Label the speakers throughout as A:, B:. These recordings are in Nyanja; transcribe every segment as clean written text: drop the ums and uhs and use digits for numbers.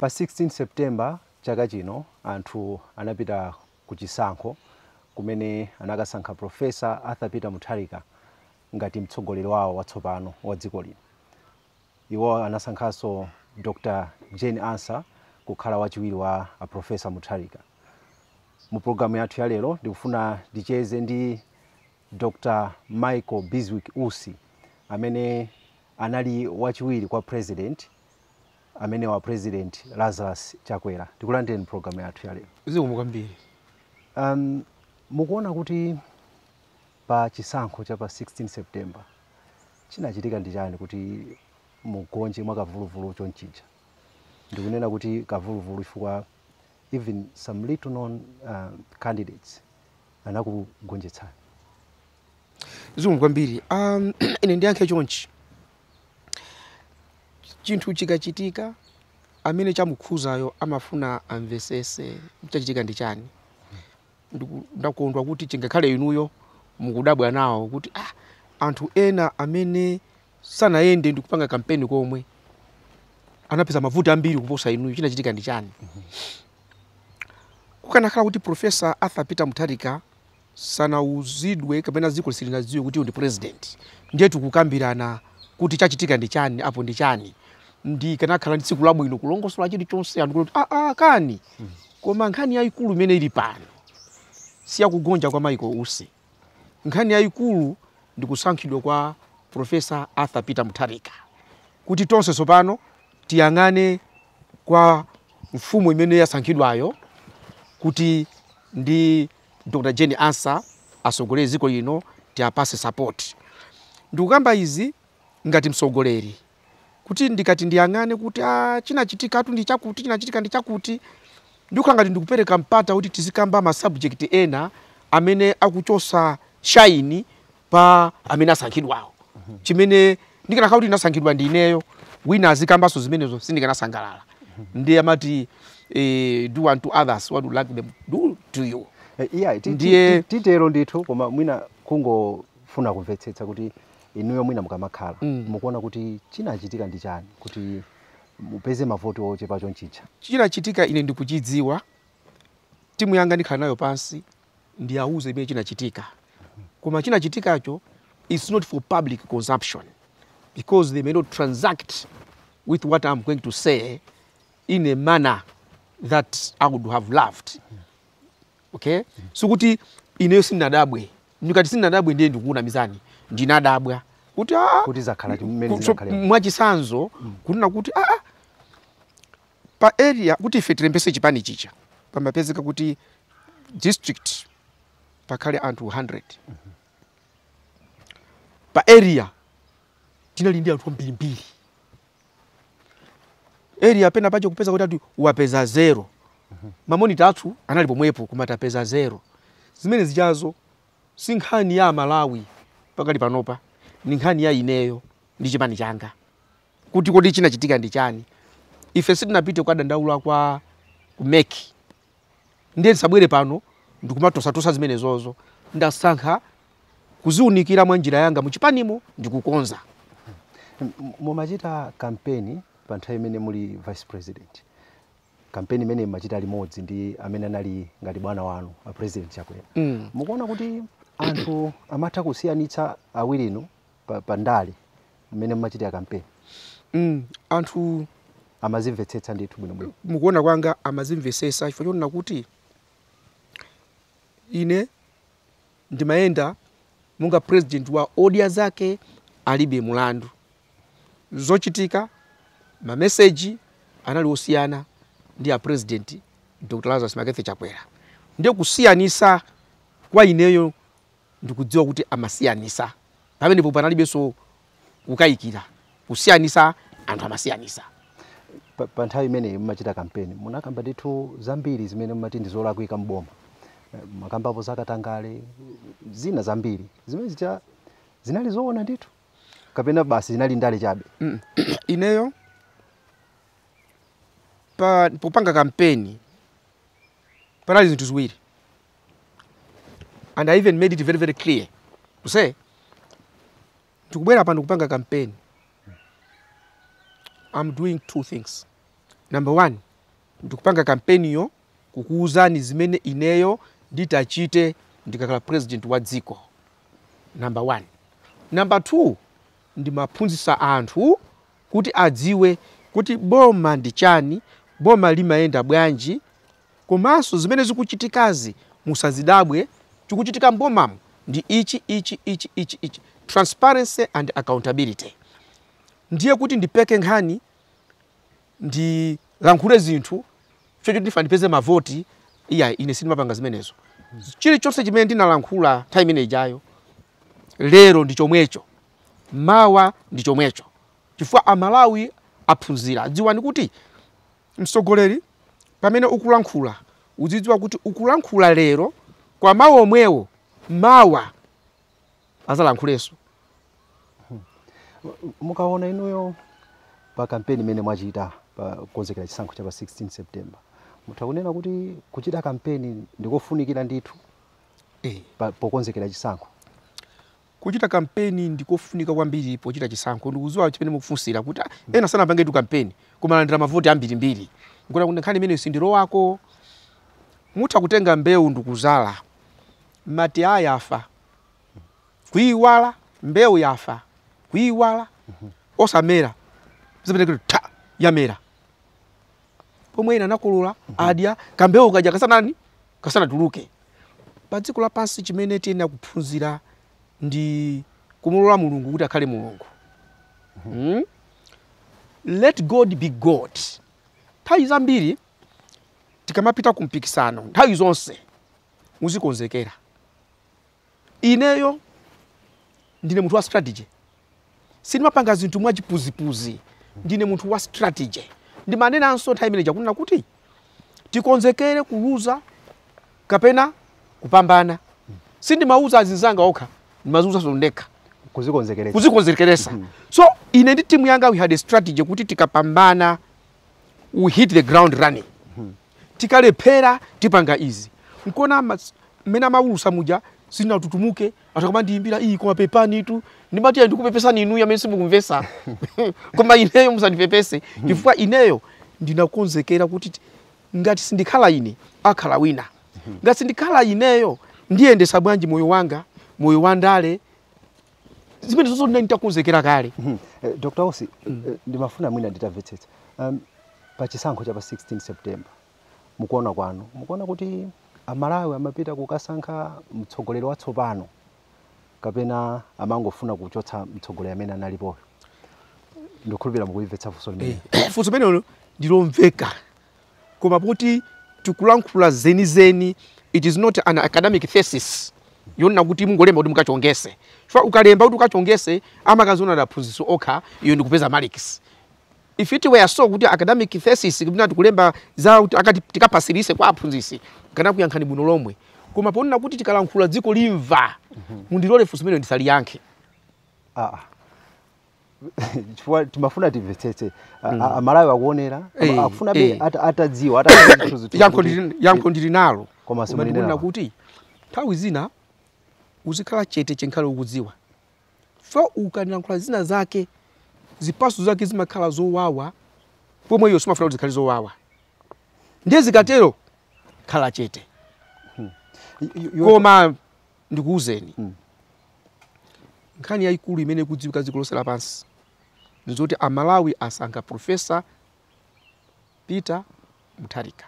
A: Pa 16 September chaka chino anthu anapita ku chisankho kumene anakasankha Professor Arthur Peter Mutharika ngati mtsogoleri wawo watsopano wa dziko lino. Iwo anasankhanso Dr. Jane Ansah kukhala wachiwiri wa a Professor Mutharika. Mu programu yathu ya lero ndikufuna ndicheze ndi Dr. Michael Bizwick Usi, amene anali wachiwiri kwa president amene wa President Lazarus Chakwera. Tikulandireni programu yathu ya lero.
B: Zikomo kwambiri.
A: Mukuona kuti pa chisankho cha pa 16 September chinachitika ndi chani kuti mugonje mwakavuluvulu chonchija? Ndikunena kuti kavuluvulu chifukwa even some little known candidates anakugonjetsani.
B: Zikomo kwambiri. Ine ndiyankhe chonchi: chinthu chikachitika, amene chamukhuzayo amafuna amvesese chachitika ndi chani. Ndakondwa kuti chingakhale inuyo mukudabwa nawo kuti anthu ena amene sanayende ndikupanga kampeni komwe anapeza mavuto ambiri kuposa inuyo. Chinachitika ndi chani? Kukanakhala kuti Professor Arthur Peter Mutharika sanauzidwe kapena dziko silinadziwe kuti ndi president, ndiye tikukambirana kuti chachitika ndi chani apo ndi chani, ndi kanakhala ndi tsiku labwino kulongosola chilichonse, anthu kuti kani. Koma nkhani yayikulu imene ili pano siyakugonja kwa Michael Usi. Nkhani yayikulu ndi kusankhidwa kwa Professor Arthur Peter Mutharika, kuti tonse tsopano tiyang'ane kwa mfumu imene yasankhidwayo kuti ndi Dr. Jane Ansah asogolere dziko lino, tiapase support. Ndikukamba izi ngati msogoleri, kuti ndikati ndiyang'ane kuti chinachitikatu ndi chakuti, chinachitika ndi chakuti, ndikukhala ngati ndikupereka mpata kuti tizikamba ma subject ena amene akuchosa shine pa amene asankhidwawo. Chimene ndikanakhala kuti ndinasankhidwa ndi ineyo, wina azikambanso zimenezo, sindikanasangalala. Ndiye amati do unto others what you like them do to you.
A: Iya, titero ndithu, koma mwina kungofuna kumvetsetsa kuti inuyo mwina mukamakhala mukuona kuti chinachitika ndi chani kuti mupeze mavoti ochepa chonchicha?
B: Chinachitika ine ndikuchidziwa. Timu yanga ndikhala nayo pansi, ndiyauze imene chinachitika. Koma chinachitikacho is not for public consumption because they may not transact with what I'm going to say in a manner that I would have loved. Okay, sikuti ineyo sindinadabwe. Ndikati sindinadabwe, ndiye ndikuona mizani ndinadabwa kuti
A: kuti zakhala mmene
B: so,
A: zinakhalira.
B: Mwachisanzo, kunena kuti pa area kuti ife tilembese chipani chicha, pamapezeka kuti district pakhale anthu 100, pa area tinali ndi anthu ambirimbiri. Area pena pacho kupeza kuti ati wapeza zero. Ma monitor athu anali pomwepo, koma tapeza zero. Zimene zichazo si nkhani ya Malawi pakali panopa, ni nkhani ya ineyo ndi chipani changa, kuti kodi chinachitika ndi chani. Ife sitinapite kukadandaula kwa ku MEC, ndiye tisabwere pano ndikumatosatosa zimenezozo. Ndasankha kuziunikira mwa njira yanga muchipanimo ndikukonza.
A: Mumachita kampeni pa nthawi imene muli vice president. Kampeni imene mumachita limodzi ndi amene anali ngati bwana wanu, a President Chakwera. Mukuona kuti anthu amatha kusiyanitsa awirinu pa ndale mmene mumachitira kampeni?
B: Anthu
A: amazimvetsetsa ndithu bwinobwino?
B: Mukuona kwanga amazimvesesa, chifukwa chonena kuti ine ndimayenda monga president wa Odya Zake Alibe Mulandu. Zochitika, ma message anali osiyana ndi a President Dr. Lazarus McCarthy Chakwera. Ndiye kusiyanisa kwa ineyo ndikudziwa kuti amasiyanisa pamenepo, panalibenso kukayikira. Kusiyanisa, anthu amasiyanisa.
A: Pa nthawi imeneyi mumachita kampeni, munakamba ndithu zambiri zimene mumati ndi zolakwika mboma. Makambapo zakatangale, zina zambiri. Zimene zija zinali zoona ndithu kapena basi zinali ndale chabe?
B: Ineyo popanga kampeni panali zinthu ziwiri, and I even made it very very clear to say ndikubwera pano kupanga kampeni, I'm doing two things. Number one, Ndikupanga kampeniyo kukuwuzani zimene ineyo nditachite ndikakhala president wa dziko, number one. Number two, ndimaphunzitsa anthu kuti adziwe kuti boma ndi chani, boma limayenda bwanji, komanso zimene zikuchitikazi musazidabwe, chikuchitika mbomamo ndi ichi, ichi, ichi, ichi, ichi. Transparency and accountability. Ndiye kuti ndipeke nkhani, ndilankhule zinthu chocho ndifa ndipeze mavoti, iya, ine sindimapanga zimenezo. Chilichonse chimene ndinalankhula nthawi imene ijayo, lero ndi chomwecho, mawa ndi chomwecho, chifukwa Amalawi aphunzira. Dziwani kuti mtsogoleri pamene ukulankhula, uzidziwa kuti ukulankhula lero kwa mawu omwewo, mawa azalankhulenso.
A: Mukaona inuyo pa kampeni imene mwachita pa kukonzekera chisankho cha pa 16 September, mutha kunena kuti kuchita kampeni ndikofunikira ndithu pokonzekera chisankho?
B: Kuchita kampeni ndikofunika kwambiri pochita chisankho. Ndikudziwa chimene mukufunsira kuti ena sanapangetu kampeni koma alandira mavoti ambirimbiri. Nkuona kuti nkhani imene sindilowako. Mutha kutenga mbewu ndikuzala, mati aya yafa, kuyiwala, mbewu yafa, kuyiwala, osamera, zimene kuti ta yamera pomwe ena anakolola, adya kambewu kaja kasanani kasanatuluke. Pa dziko lapansi chimene tiyenera kuphunzira ndi kumulola Mulungu kuti akhale Mulungu. Let God be God. Nthawi zambiri tikamapita ku mpikisano, nthawi zonse muzikonzekera. Ineyo ndine munthu wa strategy, sindimapanga zinthu mwachipuzipuzi. Ndine munthu wa strategy. Ndimanenanso nthawi imeneja kunena kuti tikonzekere kuluza kapena kupambana. Sindimauza azinzanga okha, ndimaziuzanso ndekha.
A: Kuzikonzekeretsa.
B: Kuzikonzekeresa. So ine ndi timu yanga, we had a strategy kuti tikapambana, we hit the ground running, tikalephera tipanga izi. Nkona mmene amaulusa muja sindinatutumuke. Atakoma ndiyimbira iyi, koma pepani tu, ndimati ndikupepesani inuyo amene simukumvesa, koma ineyo musandipepese, chifukwa ineyo ndinakonzekera kuti ngati sindikhala ine, akhala wina. Ngati sindikhala ineyo, ndiyendesa bwanji moyo wanga, moyo wa ndale? Zimene zonse ndinali nditakonzekera kale.
A: Dr. Usi, ndimafuna mwina nditamvetsetsa. Pa chisankho cha pa 16 September, mukuona kwanu, mukuona kuti Amalawi amapita kukasankha mtsogoleri watsopano kapena amangofuna kuchotsa mtsogoleri amene analipoyo? Ndikukhulupirira mukuyimvetsa funso limene.
B: Funso limenelo ndilomveka, koma poti tikulankhula zenizeni, it is not an academic thesis yonena kuti mungolemba kuti mukachongese, chifukwa ukalemba kuti ukachongese, amakaziona aphunzitsi okha, iyo ndikupeza marks. If it were so kuti academic thesis kapena tikulemba za kuti akati tikapasirise kwa aphunzitsi, kana kuyankhani bwino lomwe. Koma ponena kuti tikalankhula dziko limva, mundilole funso limene ndisaliyankhe.
A: Ah, chifukwa timafuna timvetsetse. Amalawi akuonera, akufuna be atadziwa, atadziwa zithunzithunzi
B: Yankho yankho ndili nalo.
A: Koma
B: Koma
A: simunene
B: ndikunena
A: nawo.
B: kuti nthawi zina uzikhala chete chenkhale ukudziwa fa ukalankhula zina zake, zipaso zake zimakhala zowawa pomwe iyo simafuna kuti zikhale zowawa. Ndiye zikatero khala chete. Koma ndikuwuzeni, nkhani yayikulu imene ikudziwika dziko lonse lapansi ndizoti Amalawi asankha Professor Peter Mutharika.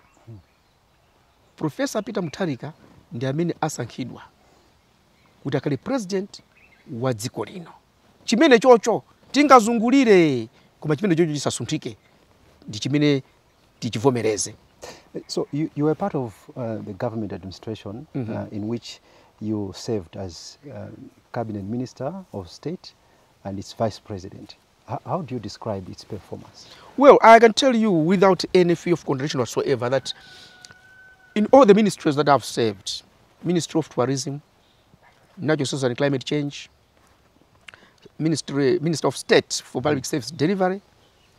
B: Professor Peter Mutharika ndi amene asankhidwa kuti akhale president wa dziko lino. Chimene chocho tingazungulire, koma chimene chocho chisasunthike, ndi chimene tichivomereze.
A: So you were part of the government administration in which you served as cabinet minister of state and its vice president. How do you describe its performance?
B: Well, I can tell you without any fear of contradiction whatsoever that in all the ministries that I've served, Ministry of Tourism, Natural Resources and Climate Change, Minister of State for Public Service Delivery,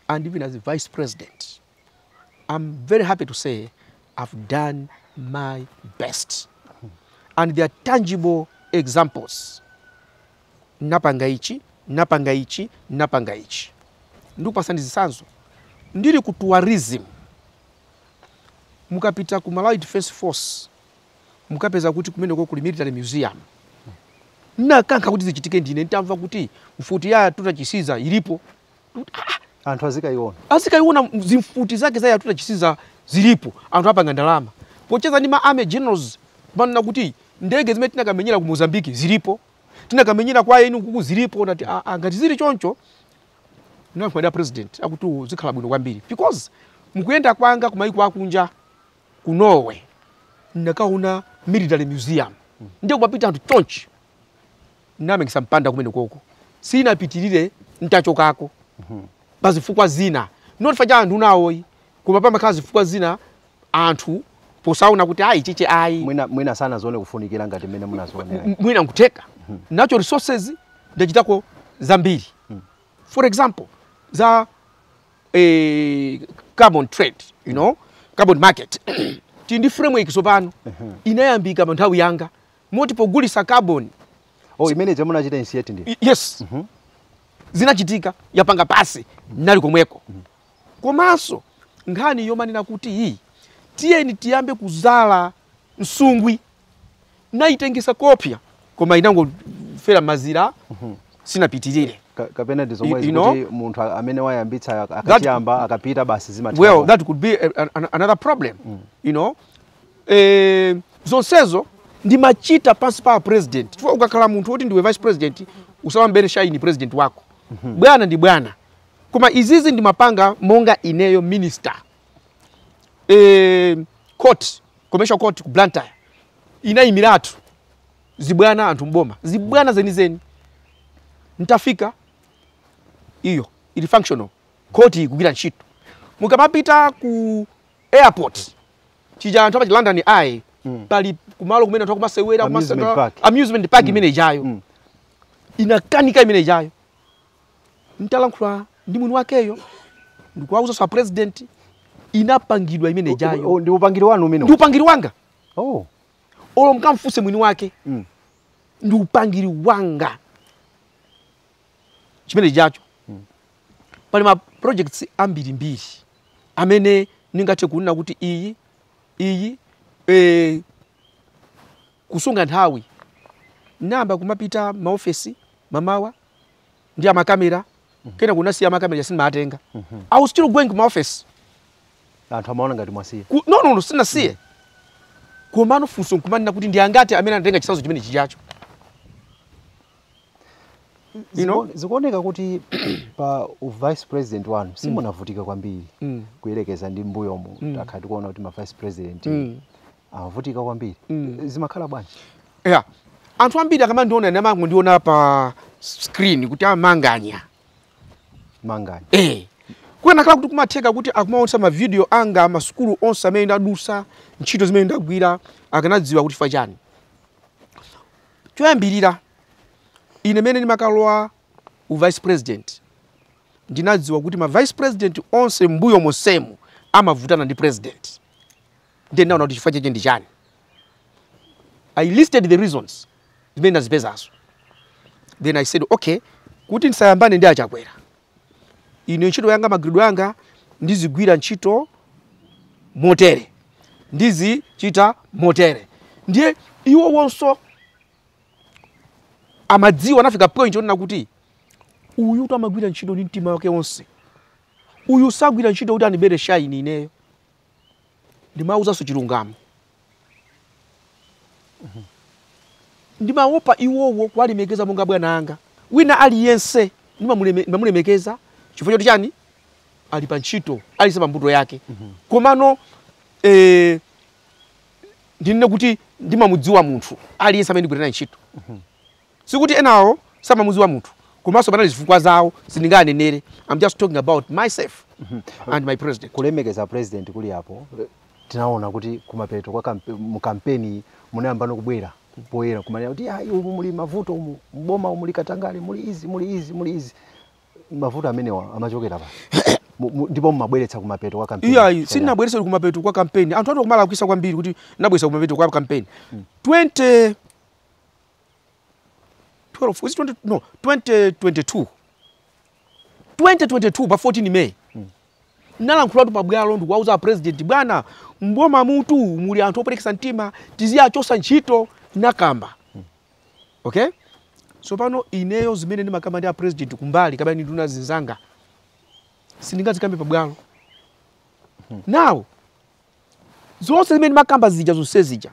B: and even as Vice President, I'm very happy to say I've done my best. And there are tangible examples. Napanga ichi, napanga ichi, napanga ichi. Ndikupasani zitsanzo. Ndili ku tourism. Mukapita ku Malawi Defense Force, mukapeza kuti kumeneko kuli military museum. Nakankha kuti zichitike ndine, ntamva kuti mfuti ya Atuta Chisiza ilipo.
A: Anthu azikayiona.
B: Azikayiona zimfuti zake za Atuta Chisiza zilipo. Anthu apanga ndalama pocheza ndi ma army generals, kumanena kuti ndege zimene tinakamenyera ku Mozambique zilipo, tinakamenyera kwa enu kuku zilipo. Nati ngati zili choncho, ndinayankhula president akuti zikhala bwino kwambiri, because mukuyenda kwanga kumayiko akunja, ku Norway ndakaona military museum, ndiye kumapita anthu chonchi. Namangisa mpanda kumene koko, sinapitirire ntachokako pa zifukwa zina, not fa cha anthu nawoyi, koma pamakhala zifukwa zina anthu posaona kuti ayi chiche ayi.
A: Mwina sana zione kufunikira ngati mmene munazionera.
B: Mwina nkuteka natural resources ndachitako zambiri. For example, za carbon trade, carbon market, tili ndi framework tsopano, inayambika pa nthawi yanga, moti pogulisa carbon.
A: Oh, imene munachita initiate ndi?
B: Yes, zinachitika, yapanga pasi nali komweko. Komanso nkhani yomanena kuti iyi tiyeni tiyambe kuzala msungwi, nayitengesa kopya, koma inangofera mazira, sinapitirire.
A: Kapena ndi zomwe
B: You know?
A: kuti munthu amene wayambitsa akachiyamba akapita basi zimathera.
B: Well, that could be another problem. Zonsezo ndimachita pansi pa president, chifukwa ukakhala munthu woti ndiwe vice president, usamambere shine president wako. Bwana ndi bwana, koma izizi ndimapanga monga ineyo minister. Court, commercial court ku Blantyre inayimiratu zibwana, anthu mboma, zibwana zenizeni. Ntafika iyo ili functional, court ikugwira ntchito. Mukamapita ku airport chija anthu amachi London Eye, pali kumalo kumene anthu akumasewera.
A: Amusement park.
B: Amusement park imene ijayo inakanika. Imene ijayo ntalankhula ndi mwini wakeyo, ndikuwauza sa president, inapangidwa imene ijayo.
A: Oh, ndi upangiri wanu umene?
B: Ndi upangiri wanga. Olo mkamfunse mwini wake. Ndi upangiri wanga chimene chacho. Pali ma projects ambirimbiri amene ningathe kunena kuti iyi iyi kusunga nthawi, namba kumapita maofesi mamawa ndi amakamera, kena kunasiya amakamera, sindimatenga. I was still going ku maofesi.
A: Anthu amaona ngati mwasiya.
B: No, sinasiye. Komano funso nkumanena kuti ndi angati amene anatenga chitsanzo chimene chichacho? You know?
A: Zikuoneka kuti pa vice president wanu simunavutika kwambiri kuyerekeza ndi mbuyomu. Takhala tikuona kuti ma vice president amavutika kwambiri. Zimakhala bwanji?
B: Yeah. Anthu ambiri akamandiona ine amangondiona pa screen kuti amanganya.
A: Manganya.
B: Kukanakhala kuti kumatheka kuti akumaonesa mavidiyo anga, masukulu onse amene ndadusa, ntchito zimene ndagwira, akanadziwa kuti chifukwa chani. Choyambirira, ine mene ndimakalowa u vice president, ndinadziwa kuti ma vice president onse mbuyo monsemu amavutana ndi president. Ndiye ndinaona kuti chifukwa cheche ndi chani. I listed the reasons zimene ndazipezazo. Then I said, okay, kuti ndisayambane ndi Achakwera, ine ntchito yanga, magwiridwe anga, ndizigwira ntchito motere, ndizichita motere. Ndiye iwo wonso amadziwa, anafika point yonena kuti uyu tu amagwira ntchito ndi mtima wake wonse, uyu sagwira ntchito kuti andibere shine ineyo. Ndimawuzanso chilungamo, ndimaopa iwowo kuwalemekeza monga bwana anga. Wina aliyense ndimamulemekeza chifukwa choti chani, ali pa ntchito, alise pa mbuto yake. Komano ndinene kuti ndimamudziwa munthu aliyense amene ndigwira naye ntchito. Sikuti enawo samamudziwa munthu, komanso panali zifukwa zawo, sindinganenere. I'm just talking about myself and my president.
A: Kulemekeza president kuli apo, tinaona kuti kumapeto kwa mu kampeni munayambano kubwera poyera kumanena kuti ayi, umu muli mavuto, umu mboma umu muli katangale, muli izi, muli izi, muli izi. Mavuto amenewa amachokera pa ndipo mumabweretsa kumapeto kwa kampeni?
B: Iyayi, sindinabweretse kumapeto kwa kampeni. Anthu ati kumalakwisa kwambiri kuti ndinabweretsa kumapeto kwa kampeni. 2012, was it 20, no, 2022, 2022 pa 14 May. Nalankhulatu pabwalo ndikuwauza president, bwana, mboma mutu muli anthu operekesa mtima, tiziyachosa ntchito, nakamba. Okay, so pano ineyo zimene ndimakamba ndi a president kumbali kapena ndi nduna zinzanga sindingazikambe pabwalo. Now zonse zimene ndimakamba zija, zonse zija,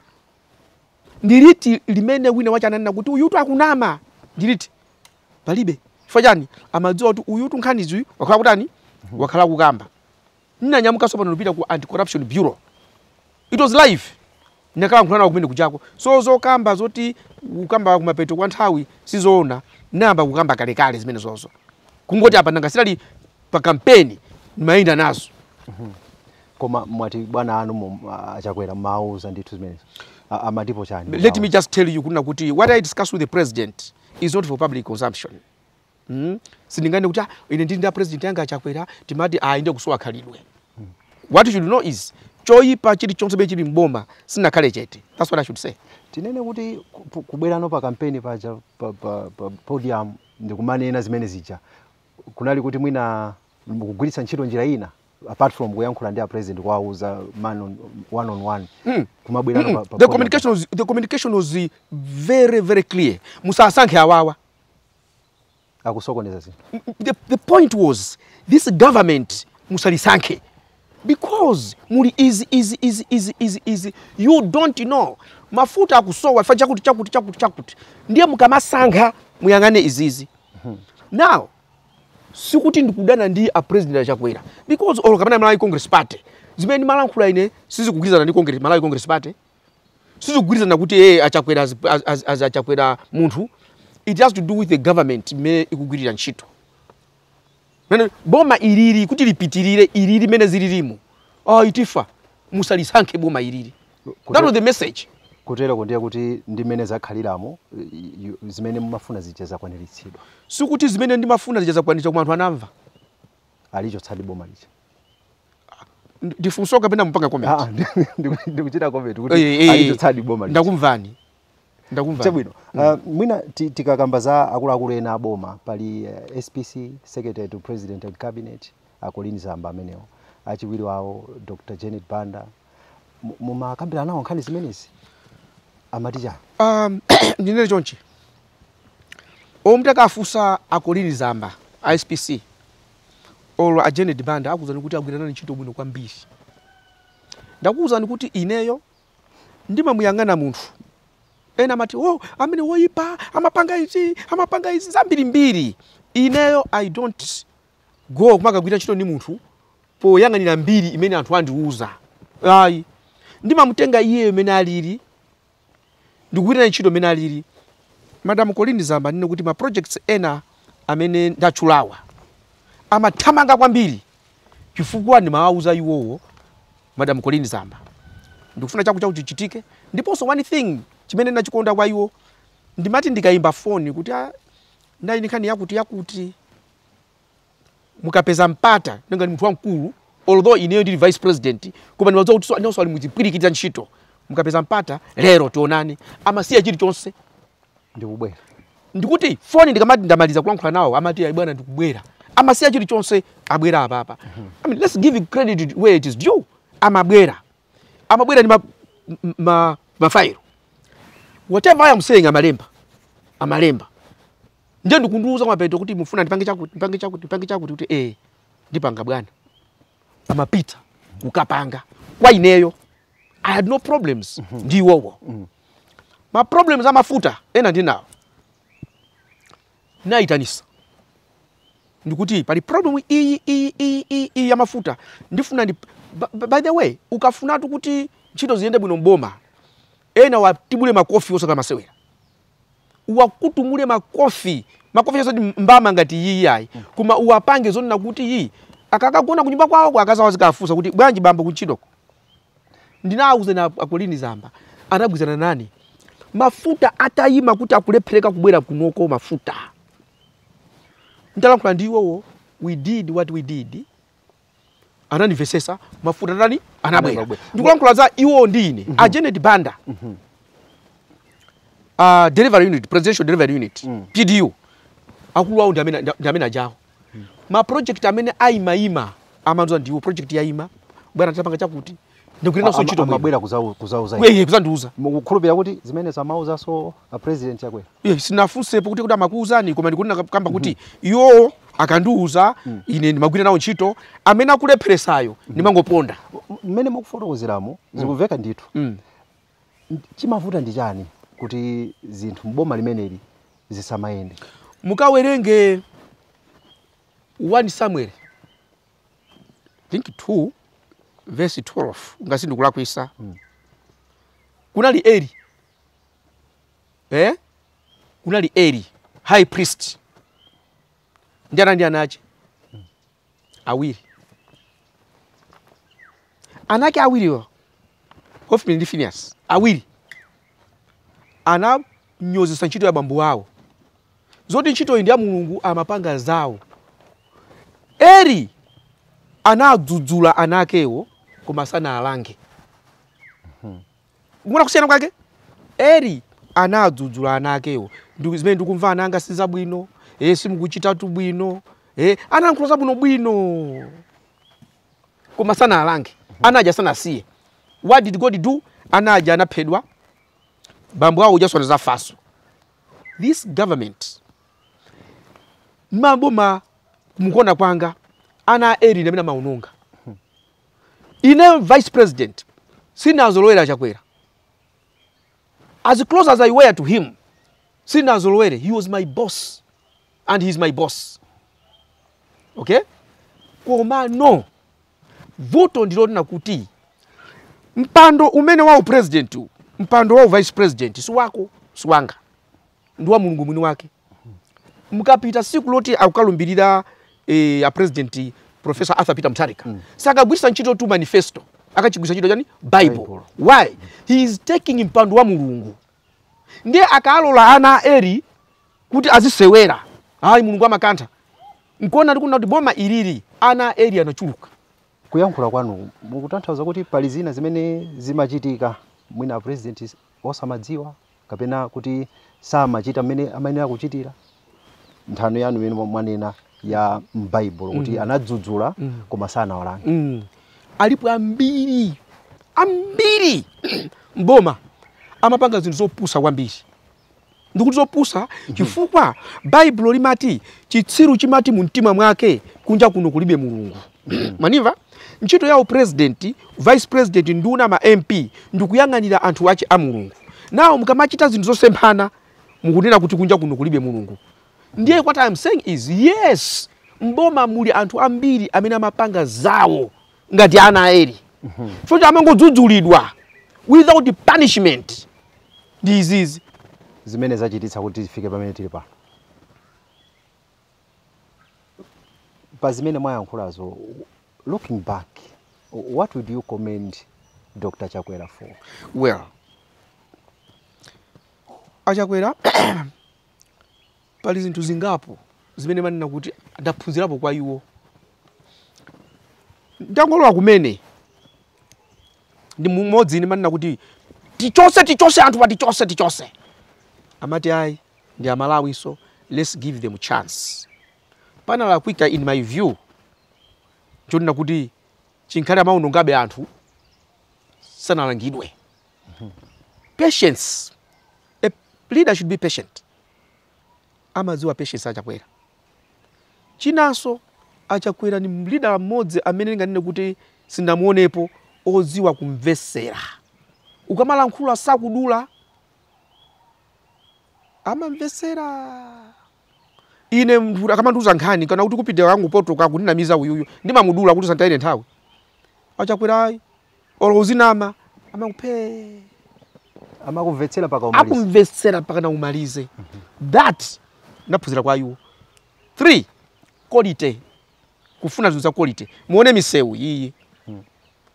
B: ndiliti limene wina wachananena kuti uyutu akunama? Ndiliti? Palibe. Chifukwa chani? Amadziwa kuti uyutu nkhanizi wakhala kutani, wakhala kukamba. Nnanyamukanso pano ndipita ku Anti-Corruption Bureau, it was live, ndinakhala nkhulana nawo kumene kuchako. So zokamba zoti kukamba kumapeto kwa nthawi sizoona. Nayamba kukamba kalekale zimene zozo, kungoti apa nanga silali pa kampeni, ndimayenda nazo.
A: Koma mwati bwana anu aChakwera mauza ndithu zimenezo. Amatipo chani?
B: Let me just tell you kunena kuti what I discuss with the president is not for public consumption. Sindingane kuti, "Ah, ine ndili ndi president yanga aChakwera," timati ayinde kusowa khalidwe. What you should know is choyipa chilichonse chimene chili mboma sinakhale chete. That's what I should say.
A: Tinene kuti kubwerano pa kampeni paja pa podium ndikumanena zimene zija kunali kuti mwina mukugwiritsa ntchito njira ina apart from kuyankhula ndi a president, kuwauza man on, one on one, kumabwerano pa
B: The
A: podium?
B: communication was very very clear. Musasankhe awawa.
A: Akusokoneza zinthu.
B: The point was this government musalisankhe because muli izi izi izi izi izi izi, you don't know, mafuta akusowa fa chakuti chakuti chakuti chakuti, ndiye mukamasankha muyang'ane izizi. Now sikuti ndikudana ndi a president aChakwera because olo kapena Malawi Congress Party, zimene ndimalankhula ine sizikugwirizana ndi Congress, Malawi Congress Party, sizikugwirizana kuti aChakwera as aChakwera munthu. It has to do with the government imene ikugwirira ntchito. Mene boma ilili kuti lipitirire ilili mene zililimo, oh, itifa, musalisankhe boma ilili. That was the message.
A: Kutero ndiye kuti ndi mmene zakhaliramo, zimene mumafuna zija zakwaniritsidwa?
B: Sikuti zimene ndimafuna zija zakwaniritsidwa, koma anthu anamva.
A: Alichotsadi boma lija?
B: Ndifunso kapena mupanga comment?
A: Ah, ndikuchita comment kuti alichotsadi boma lija.
B: Ndakumvani, ndakumvani.
A: Chabwino. Mwina tikakamba za akuluakulu ena aboma, pali SPC, Secretary to President and Cabinet, a Colleen Zamba amenewo, achiwiri wawo Dr Janet Banda. Mumakambirana nawo nkhani zimenezi, amati chani?
B: Ndinene chonchi, omwe takafunsa a Colleen Zamba a SPC olo a Janet Banda akuwuzani kuti agwirana ntchito bwino kwambiri. Ndakuwuzani kuti ineyo ndimamuyang'ana munthu. Ena amati, "Oh, amene woyipa, amapanga izi, amapanga izi," zambirimbiri. Ineyo I don't go kumakagwira ntchito ndi munthu poyang'anira mbiri imene anthu andiuza, ayi. Ndimamutenga iye imene alili, ndikugwirira ntchito imene alili. Madam Colleen Zamba, ndine kuti ma projects ena amene ndatchulawa amathamanga kwambiri chifukwa ndimawauza iwowo, "Madam Colleen Zamba, ndikufuna chaku chaku chichitike." Ndiponso one thing chimene ndachikonda kwa iwo, ndimati ndikayimba foni kuti, "Ah, ndali nkhani yakuti yakuti, mukapeza mpata," nanga ndi munthu wamkulu, although ineyo ndili vice president, koma ndimadziwa kuti inenso ali muzipwirikitira ntchito, "Mukapeza mpata lero tionane," amasiya chilichonse
A: ndikubwera.
B: Ndikuti foni ndikamati ndamaliza kulankhula nawo, amati, "Ayi bwana, ndikubwera." Amasiya chilichonse, abwera apapa. I mean, let's give credit where it is due. Amabwera, amabwera ndi mafailo, whatever I am saying amalemba, amalemba. Ndiye ndikundiuza kumapeto kuti, "Mufuna ndipange chakuti, ndipange chakuti, ndipange chakuti?" Kuti, "Eh, ndipanga bwana." Amapita kukapanga. Kwa ineyo I had no problems ndi iwowo. Ma problems amafuta ena ndinawo, nayitanisa ndikuti pali problem iyi iyi iyi iyi iyi ya mafuta, ndifuna ndi by the way, ukafunatu kuti ntchito ziyende bwino mboma, ena watibule makofi osaka masewera, uwakutumule makofi, makofi osati mbama ngati iyi ayi, koma uwapange zonena kuti iyi akakagona kunyumba kwawo akazawa zikafunsa kuti, "Bwanji bambo kuntchitoko?" Ndinawuza na a Colleen Zamba, anagwizana nani mafuta atayima kuti akulephereka kubwera kunoko mafuta. Ntalankhula ndi iwowo, we did what we did, anandimvesesa, mafuta tani anabwera.
A: Anabwera.
B: Ndikulankhula za iwowo ndi ine. A Janet Banda, delivery unit, Presidential Delivery Unit, PDU, akulu awo ndi amene ajawo. Ma project amene ayimayima Amandiuza ndiwo project yayima, bwana, tapanga chakuti, ndikugwira nawonso ntchito bwino.
A: Amabwera kuzauza?
B: Iye kuzandiuza.
A: Mukukhulupirira kuti zimene zamauzaso a President Chakwera?
B: Iye sinafunsepo kuti amakuuzani, koma ndikunena kamba kuti iwo akandiuza, ine ndimagwira nawo ntchito. Amene akulepheresayo ndimangoponda.
A: Mmene mukufotokozeramo zikumveka ndithu. Chimavuta ndi chani kuti zinthu mboma limeneli zisamayende?
B: Mukawerenge 1 Samuel, I think 2 verse 12, ngasi ndikulakwisa. Kunali Eli, eh? Kunali Eli high priest ndi ana ndi anache awiri, anake awiriwo, Hophni ndi Phineas, awiri ananyozesa ntchito ya bambo awo, zoti ntchito iyi ndi ya Mulungu, amapanga zawo. Eli anadzudzula ana akewo koma sanalange. Muona kusiyana kwake? Eli anadzudzula ana akewo, ndi zimene ndikumva ananga si zabwino, e, simukuchitatu bwino, e, anayankhula zabwino bwino koma sanalange. Anaja sanasiye. What did God do? Anaja anaphedwa, bambo awo ujaswana zafaso. This government, maboma, mukuona kwanga, ana a Eli ndi amene amaononga. Ine vice president sinazolowera Chakwera. As close as I were to him, sinazolowere. He was my boss and he's my boss, okay? Koma no, vuto ndilonena kuti mpando umene wa upresident, mpando wa vice president si wako, si wanga, ndi wa Mulungu mwini wake. Mukapita siku loti akukalumbirira a President Professor Arthur Peter Mutharika, sakagwisa ntchito tu manifesto, akachigwisa ntchito chani? Bible.
A: Bible.
B: Why? He is taking mpando wa Mulungu. Ndiye akalola ana a Eli kuti azisewera, hayi, Mulungu amakantha. Nkuona ndikunena kuti boma ilili ana a Eli anachuluka.
A: Kuyankhula kwanu mukutanthauza kuti pali zina zimene zimachitika mwina president osamadziwa kapena kuti samachita mmene amayenera kuchitira? Nthano yanu imene mwanena ya m'Baibulo kuti anadzudzula koma sanawalange.
B: Alipo ambiri ambiri mboma amapanga zinthu zopusa kwambiri. Ndikuti zopusa chifukwa Baibulo limati chitsiru chimati mu mtima mwake, "Kunja kuno kulibe Mulungu." Manimva? Ntchito ya president, vice president, nduna, ma MP ndikuyang'anira anthu ache a Mulungu. Nawo mukamachita zinthu zosemphana, mukunena kuti kunja kuno kulibe Mulungu. Ndiye what I am saying is, yes, mboma muli anthu ambiri amene amapanga zawo ngati ana a Eli, chifukwa amangodzudzulidwa without punishment. Ndi izizi
A: zimene zachititsa kuti tifike pamene tili pano. Pa zimene mwayankhulazo, looking back, what would you commend Dr Chakwera for?
B: Well, aChakwera, pali zinthu zingapo zimene manena kuti ndaphunzirapo kwa iwo. Ndangolowa kumene ndi mmodzi ine manena kuti tichose, tichose anthu pa, tichose, tichose. Amati ayi, ndi Amalawinso, let's give them chance. Panalakwika in my view chonena kuti chinkhale amaonongabe anthu sanalangidwe. Patience, a leader should be patient. Amadziwa patience aChakwera. Chinanso, aChakwera ni leader mmodzi amene ndinganene kuti sindamuonepo odziwa kumvesera. Ukamalankhula sakudula, amamvesera. Ine munthu akamandiuza nkhani kana kuti kupita kangu potoka kundinamiza uyuyu, ndimamudula kuti santayine nthawi. Achakwera ayi, olo uzinama, amakuphe.
A: Amakumvetsera mpaka umalize.
B: Akumvetsera mpaka na umalize. That ndaphunzira kwa iwo. Three, quality, kufuna zinthu za quality. Muone misewu iyi,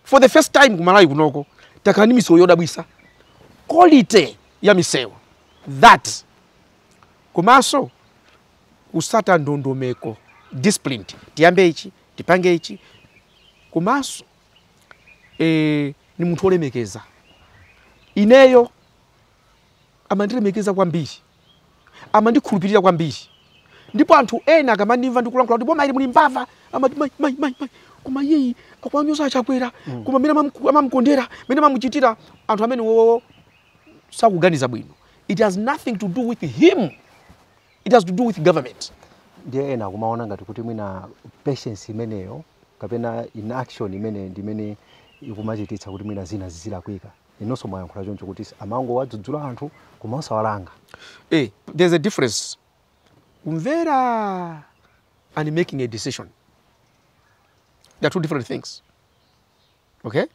B: for the first time kumalawi kunoko takhala ndi misewu yodabwisa, quality ya misewu. That, komanso kusata ndondomeko, disciplined, tiyambe ichi, tipange ichi. Komanso ni munthu wolemekeza. Ineyo amandilemekeza kwambiri, amandikhulupirira kwambiri. Ndipo anthu ena akamandimva ndikulankhula kuti boma ili muli mbava, amati, "Mai, mai, mai, mai, Koma iyeyi akwanyoza Achakwera, koma mene amamukondera, mene amamuchitira, anthu amene wowo sakuganiza bwino. It has nothing to do with him, it has to do with government.
A: Ndiye ena akumaona ngati kuti mwina patience imeneyo kapena inaction imene ndimene ikumachititsa kuti mwina zina zizilakwika. Inonso mwayankhula choncho kuti amangowadzudzula anthu koma osawalanga.
B: There's a difference, kumvera and making a decision. They are two different things, okay?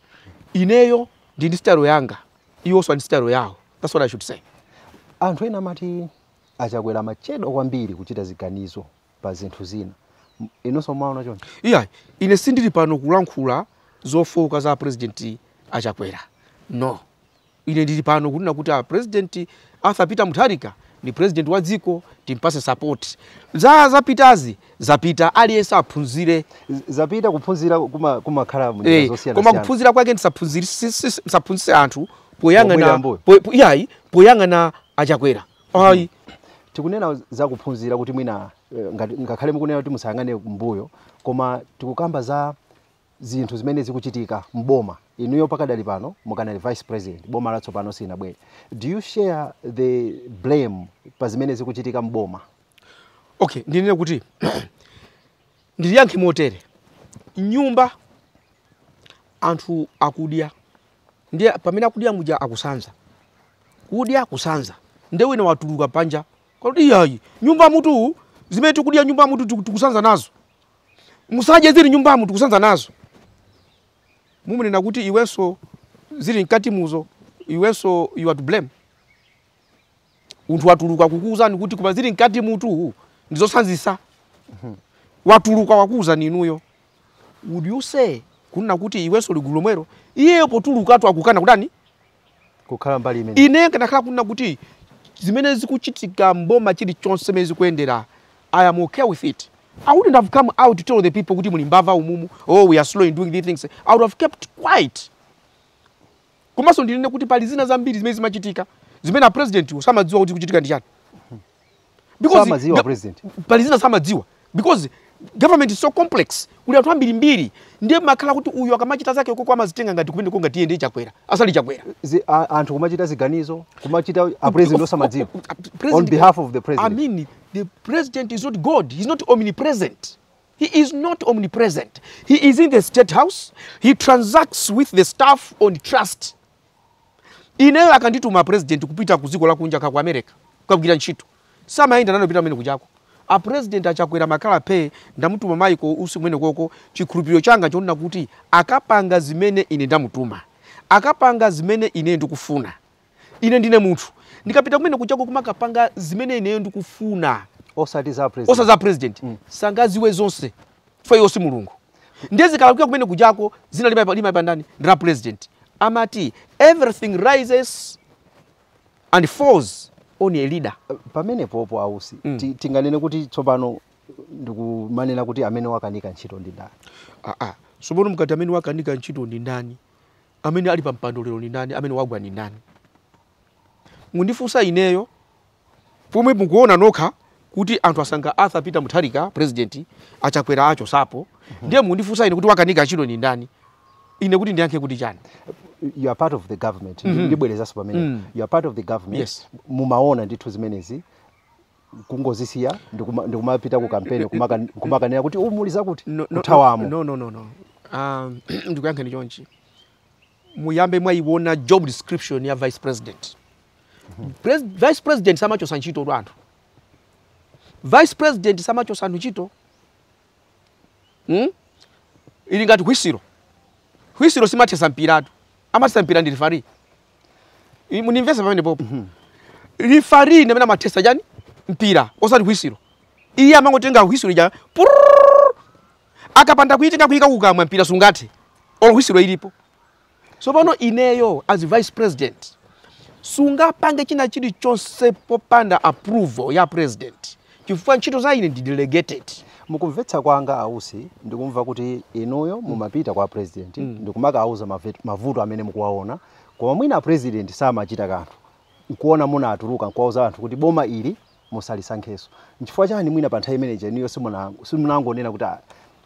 B: Ineyo ndi ndi style yanga, iwonso ndi style yawo. That's what I should say.
A: Anthu ena amati Achakwera amachedwa kwambiri kuchita ziganizo pa zinthu zina. Inonso mwaona choncho?
B: Iya, ine sindili pano kulankhula zofowoka za President Achakwera, no. Ine ndili pano kunena kuti a President Arthur Peter Mutharika ni president wa dziko, timpase support. Za zapitazi zapita, aliyense aphunzire.
A: Zapita, kuphunzira kumakhala munjira zosiyana.
B: Koma kuphunzira kwake ndisaphunzitse anthu poyang'ana
A: Pomwera mbuyo.
B: Iyayi, poyang'ana Achakwera, ayi.
A: Tikunena za kuphunzira kuti mwina ngakhale mukunena kuti musayang'ane mbuyo, koma tikukamba za zinthu zimene zikuchitika mboma. Inuyo pakadali pano mukanali vice president, boma latsopano sinabwere. Do you share the blame pa zimene zikuchitika mboma?
B: Okay, ndinene kuti ndiliyankhe motere: nyumba anthu akudya, ndiye pamene akudya muja akusanza, kudya kusanza, ndiye wina watuluka panja kuti, "Iyayi, nyumba mutu zimene tikudya nyumba mutu tikusanza nazo, musadye zili nyumbamu, tikusanza nazo." Mumunena kuti iwenso zili mkati muzo, iwenso you are to blame. Munthu watuluka kukuwuzani kuti koma zili mkati mutu ndizosanzisa, watuluka wakuwuzani inuyo, would you say kunena kuti iwenso ligulu lomwero? Iyeyo potulukatu akukana kudani?
A: Kukhala mbali imene.
B: Ine nkanakhala kunena kuti zimene zikuchitika mboma, chilichonse zimene zikuyendera, I am okay with it, I wouldn't have come out to tell the people kuti muli mbava umumu, oh, we are slow in doing these things. I would have kept quiet. Komanso ndinene kuti pali zina zambiri zimene zimachitika zimene a president samadziwa kuti kuchitika ndi chani. Because
A: Samadziwa president?
B: Pali zina samadziwa because government is so complex, kuli anthu ambirimbiri, ndiye makhala kuti uyu akamachita zake koko amazitenga ngati kumene konga tiye ndiye Chakwera asali Chakwera.
A: Anthu kumachita ziganizo, kumachita, a president osamadziwa on behalf of the president?
B: I mean, the president is not God. He's not omnipresent. He is not omnipresent. He is in the State House. He transacts with the staff on trust. Ineyo akandituma president kupita ku dziko lakunja ka ku America kukagwira ntchito, samayenda nano pita kumene kuchako. A president Achakwera makhala phe, ndamutuma Michael Usi kumene koko, chikhulupiriro changa chonena kuti akapanga zimene ine ndamutuma, akapanga zimene ine ndikufuna. Ine ndine munthu, ndikapita kumene kuchako kumakapanga zimene ineyo ndikufuna,
A: osati za president.
B: Osa za president. Sangaziwe zonse chifukwa iwo si Mulungu. Ndiye zikalakwika kumene kujako, zina limaipa ndani? Ndi la president. Amati everything rises and falls on a leader.
A: Pamenepopo Ausi, tinganene kuti tsopano ndikumanena kuti amene wakanika ntchito ndi ndani?
B: Ah, ah. Tsopano mukati amene wakanika ntchito ndi ndani, amene ali pa mpando lero ndi ndani, amene wagwa ndi ndani? Mundifunsa ineyo pomwe mukuona nokha kuti anthu asankha Arthur Peter Mutharika president, Achakwera acho sapo. Ndiye mundifunsa ine kuti wakanika ntchito ndi ndani, ine kuti ndiyankhe kuti chani?
A: You are part of the government. Ndibwerezanso pamene you are part of the government.
B: Yes.
A: Mumaona ndithu zimenezi, kungozisiya ndikumapita ku campaign kumakanena kuti umuliza kuti
B: No, no,
A: kuthawamo?
B: No, no, no, no. Ndikuyankheni chonchi: muyambe mwayiona job description ya vice president. Vice president samachosa ntchito tu anthu. Vice president samachosa anthu ntchito, Ili ngati hwisiro. Hwisiro simathesa mpiratu, amathesa mpira ndi referee. Munimvesa pamene popo? Referee ndi amene amathesa chani? Mpira, osati hwisiro. Iye amangotenga hwisiro ija purr, akapanda kuitenga kuyika kukamwa, mpira sungathe olo hwisiro ilipo. So pano ineyo as vice president sungapange china chilichonse popanda approval ya president, chifukwa ntchito za ine ndi delegated.
A: Mukumvetsa kwanga Ausi, ndikumva kuti inuyo mumapita kwa president ndikumakauza mavuto amene mukuwaona, koma mwina president samachita kanthu, nkuona munatuluka nkuwauza anthu kuti boma ili musalisankhenso. Nchifukwa chani mwina pa nthawi imeneyi inuyo simunangonena kuti, "Ah,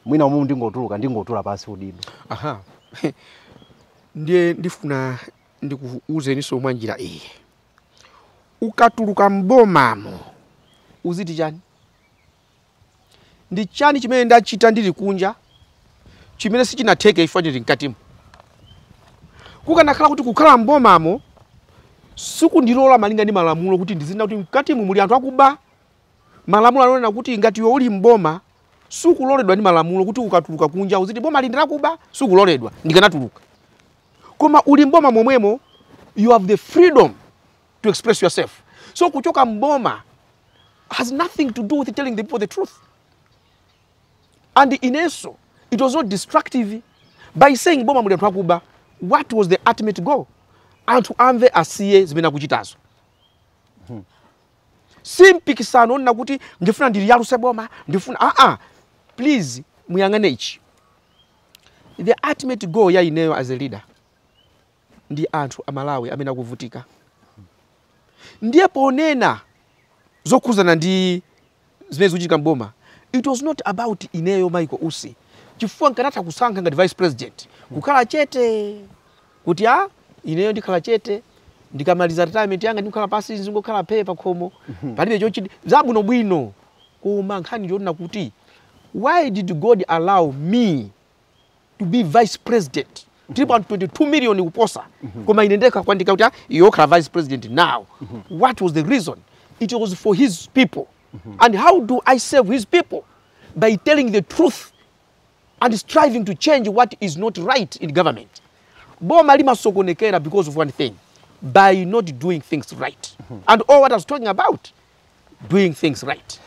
A: Mwina umu ndingotuluka, ndingotula pasi udindo.
B: Aha, ndiye ndifuna ndikuuzeniso mwa njira iyi. Ukatuluka mbomamo uziti chani? Ndi chani chimene ndachita ndili kunja chimene sichinatheke ifo ndili mkatimo? Kukanakhala kuti kukhala mbomamo sikundilola malinga ndi malamulo kuti ndizina kuti mkatimu muli anthu akuba, malamulo anonena kuti ngati iwe uli mboma sikuloledwa ndi malamulo kuti ukatuluka kunja uziti boma lindi lakuba, sikuloledwa, ndikanatuluka. Koma uli mboma momwemo, you have the freedom to express yourself. So kuchoka mboma has nothing to do with telling the people the truth. And inenso it was not destructive by saying boma muli anthu akuba. What was the ultimate goal? Anthu amve, asiye zimene akuchitazo. Si mpikisano onena kuti ndifuna ndiliyaluse boma, ndifuna please muyang'ane ichi. The ultimate goal ya ineyo as a leader ndi anthu amalawi amene akuvutika. Ndiye ponena zokhuzana ndi zimene zikuchitika mboma, it was not about ineyo Michael Usi, chifukwa nkanatha kusankha ngati vice president kukhala chete kuti ineyo ndikhala chete, ndikamaliza retirement yanga ndikukhala pasi, ndingokhala phe pakhomo, palibe chochita zabwinobwino. Koma nkhani ndiyonena kuti why did God allow me to be vice president? Tilipo anthu 22 million kuposa, koma ine ndekha kwandika kuti iwe okhala vice president now. What was the reason? It was for his people. And how do I serve his people? By telling the truth and striving to change what is not right in government. Boma limasokonekera because of one thing, by not doing things right. And all what I was talking about, doing things right.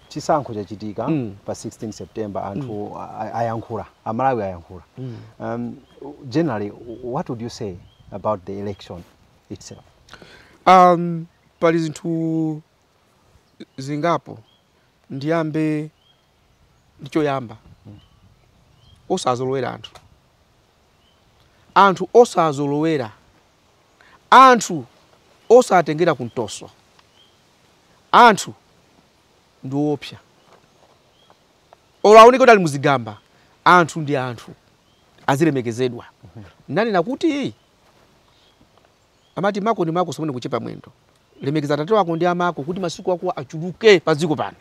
A: Chisankho chachitika pa 16 September, anthu ayankhula, amalawi ayankhula. Generally, what would you say about the election itself?
B: Pali zinthu zingapo. Ndiyambe ndichoyamba, osazolowera anthu, anthu osazolowera, anthu osatengera kumtoso, anthu ndi woopsa. Olo aoneke kuti ali muzigamba, anthu ndi anthu, azilemekezedwa. Ndanena kuti amati mako ndi mako samene kuchepa mwendo, lemekeza atate wako ndi amako kuti masiku ako achuluke pa dziko pano.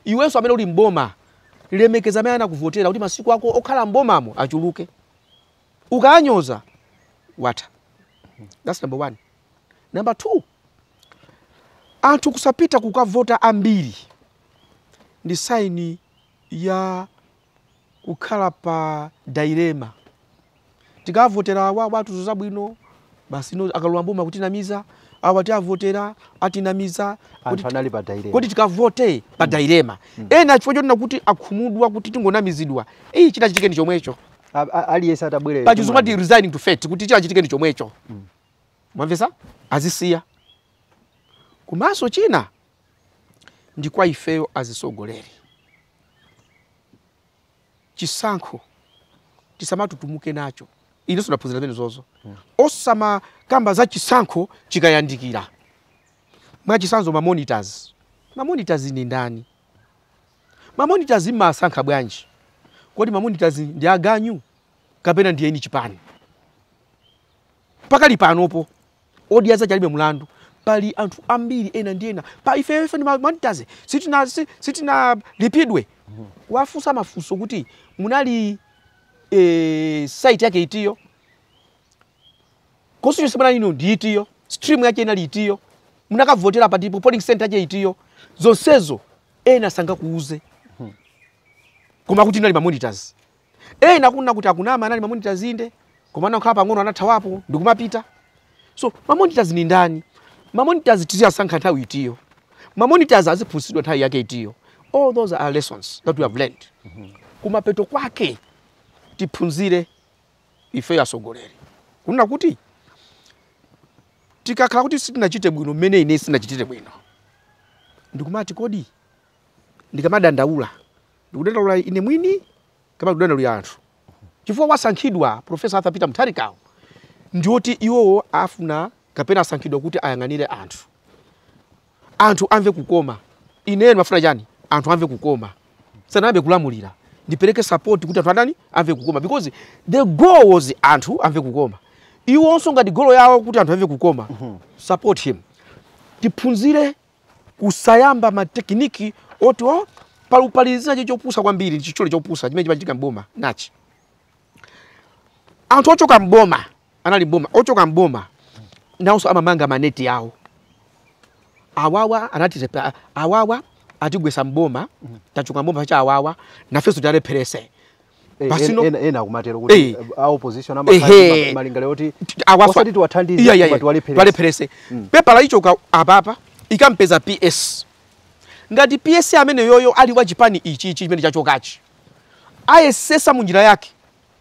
B: Iwenso amene uli mboma, lemekeza amene anakuvotera kuti masiku ako okhala mbomamo achuluke. Ukanyoza watha. That's number one. Number two, anthu kusapita kukavota ambiri ndi sign ya kukhala pa dilemma. Tikavotera awa watu zabwino basi, no akalowa mboma kutinamiza, awa tiavotera atinamiza.
A: Anthu anali pa dilemma.
B: Kuti tikavote pa dilemma. Ena chifukwa chonena kuti akhumudwa kuti tingonamizidwa, iyi chitachitike ndi chomwecho.
A: Aliyense atabwerera
B: pachizungu ati resigning to fate, kuti chitachitike ndi chomwecho. Mwamvesa? Azisiya. Komanso china ndi kwa ifeyo azisogoleri, chisankho tisamatutumuke nacho. Inenso ndaphunzira zimene zozo. Osamakamba za chisankho chikayandikira. Mwachisanzo ma monitors, ma monitors ni ndani? Ma monitors mmasankha bwanji? Kodi ma monitors ndi aganyu kapena ndi eni chipani? Pakali panopo Odya Zake Alibe Mulandu, pali anthu ambiri ena ndi ena pa ife ife ndi ma monitors sitina sitina lipidwe. Wafunsa mafunso kuti munali site yake itiyo, constituency munali ino ndi itiyo, stream yake inali itiyo, munakavotera patipo, polling center yake itiyo, zonsezo ena sangakuuze. Koma kuti inali ma monitors, ena kunena kuti akunama, anali ma monitors inde, koma anakhala pang'ono anathawapo ndikumapita. So ma monitors ni ndani? Ma monitors tiziyasankha nthawi itiyo? Ma monitors aziphunzitsidwa nthawi yake itiyo? All those are lessons that we have learned. Kumapeto kwake tiphunzire ifeyo atsogoleri kunena kuti tikakhala kuti sitinachite bwino, mmene ine sinachitire bwino, ndikumati kodi ndikamadandaula ndikudandaula ine mwini kapena kudandaulira anthu? Chifukwa wasankhidwa Professor Arthur Peter Mutharikawo ndiwoti iwowo afuna kapena asankhidwa kuti ayang'anire anthu, anthu amve kukoma. Ineyo ndimafuna chani? Anthu amve kukoma, sanayambe kulamulira. Ndipereke support kuti anthu adani amve kukoma, because the goal was anthu amve kukoma. Iwonso ngati goal yawo kuti anthu amve kukoma, support him. Tiphunzire kusayamba ma technique oti o pali zina chopusa kwambiri, chichole chopusa chimene chimachitika mboma nachi. Anthu ochoka mboma, anali mboma, ochoka mboma nawonso amamanga maneti yawo. Awawa anati awawa atigwesa mboma, tachoka mboma cha awawa, nafenso tialepherese.
A: Ena akumatero kuti a opposition amakhala malingaliro oti osati tiwathandize koma tiwalepherese.
B: Pepala ichoka apapa ikampeza PS. Ngati PS amene yoyo ali wa chipani ichi chimene chachokachi, ayesesa munjira yake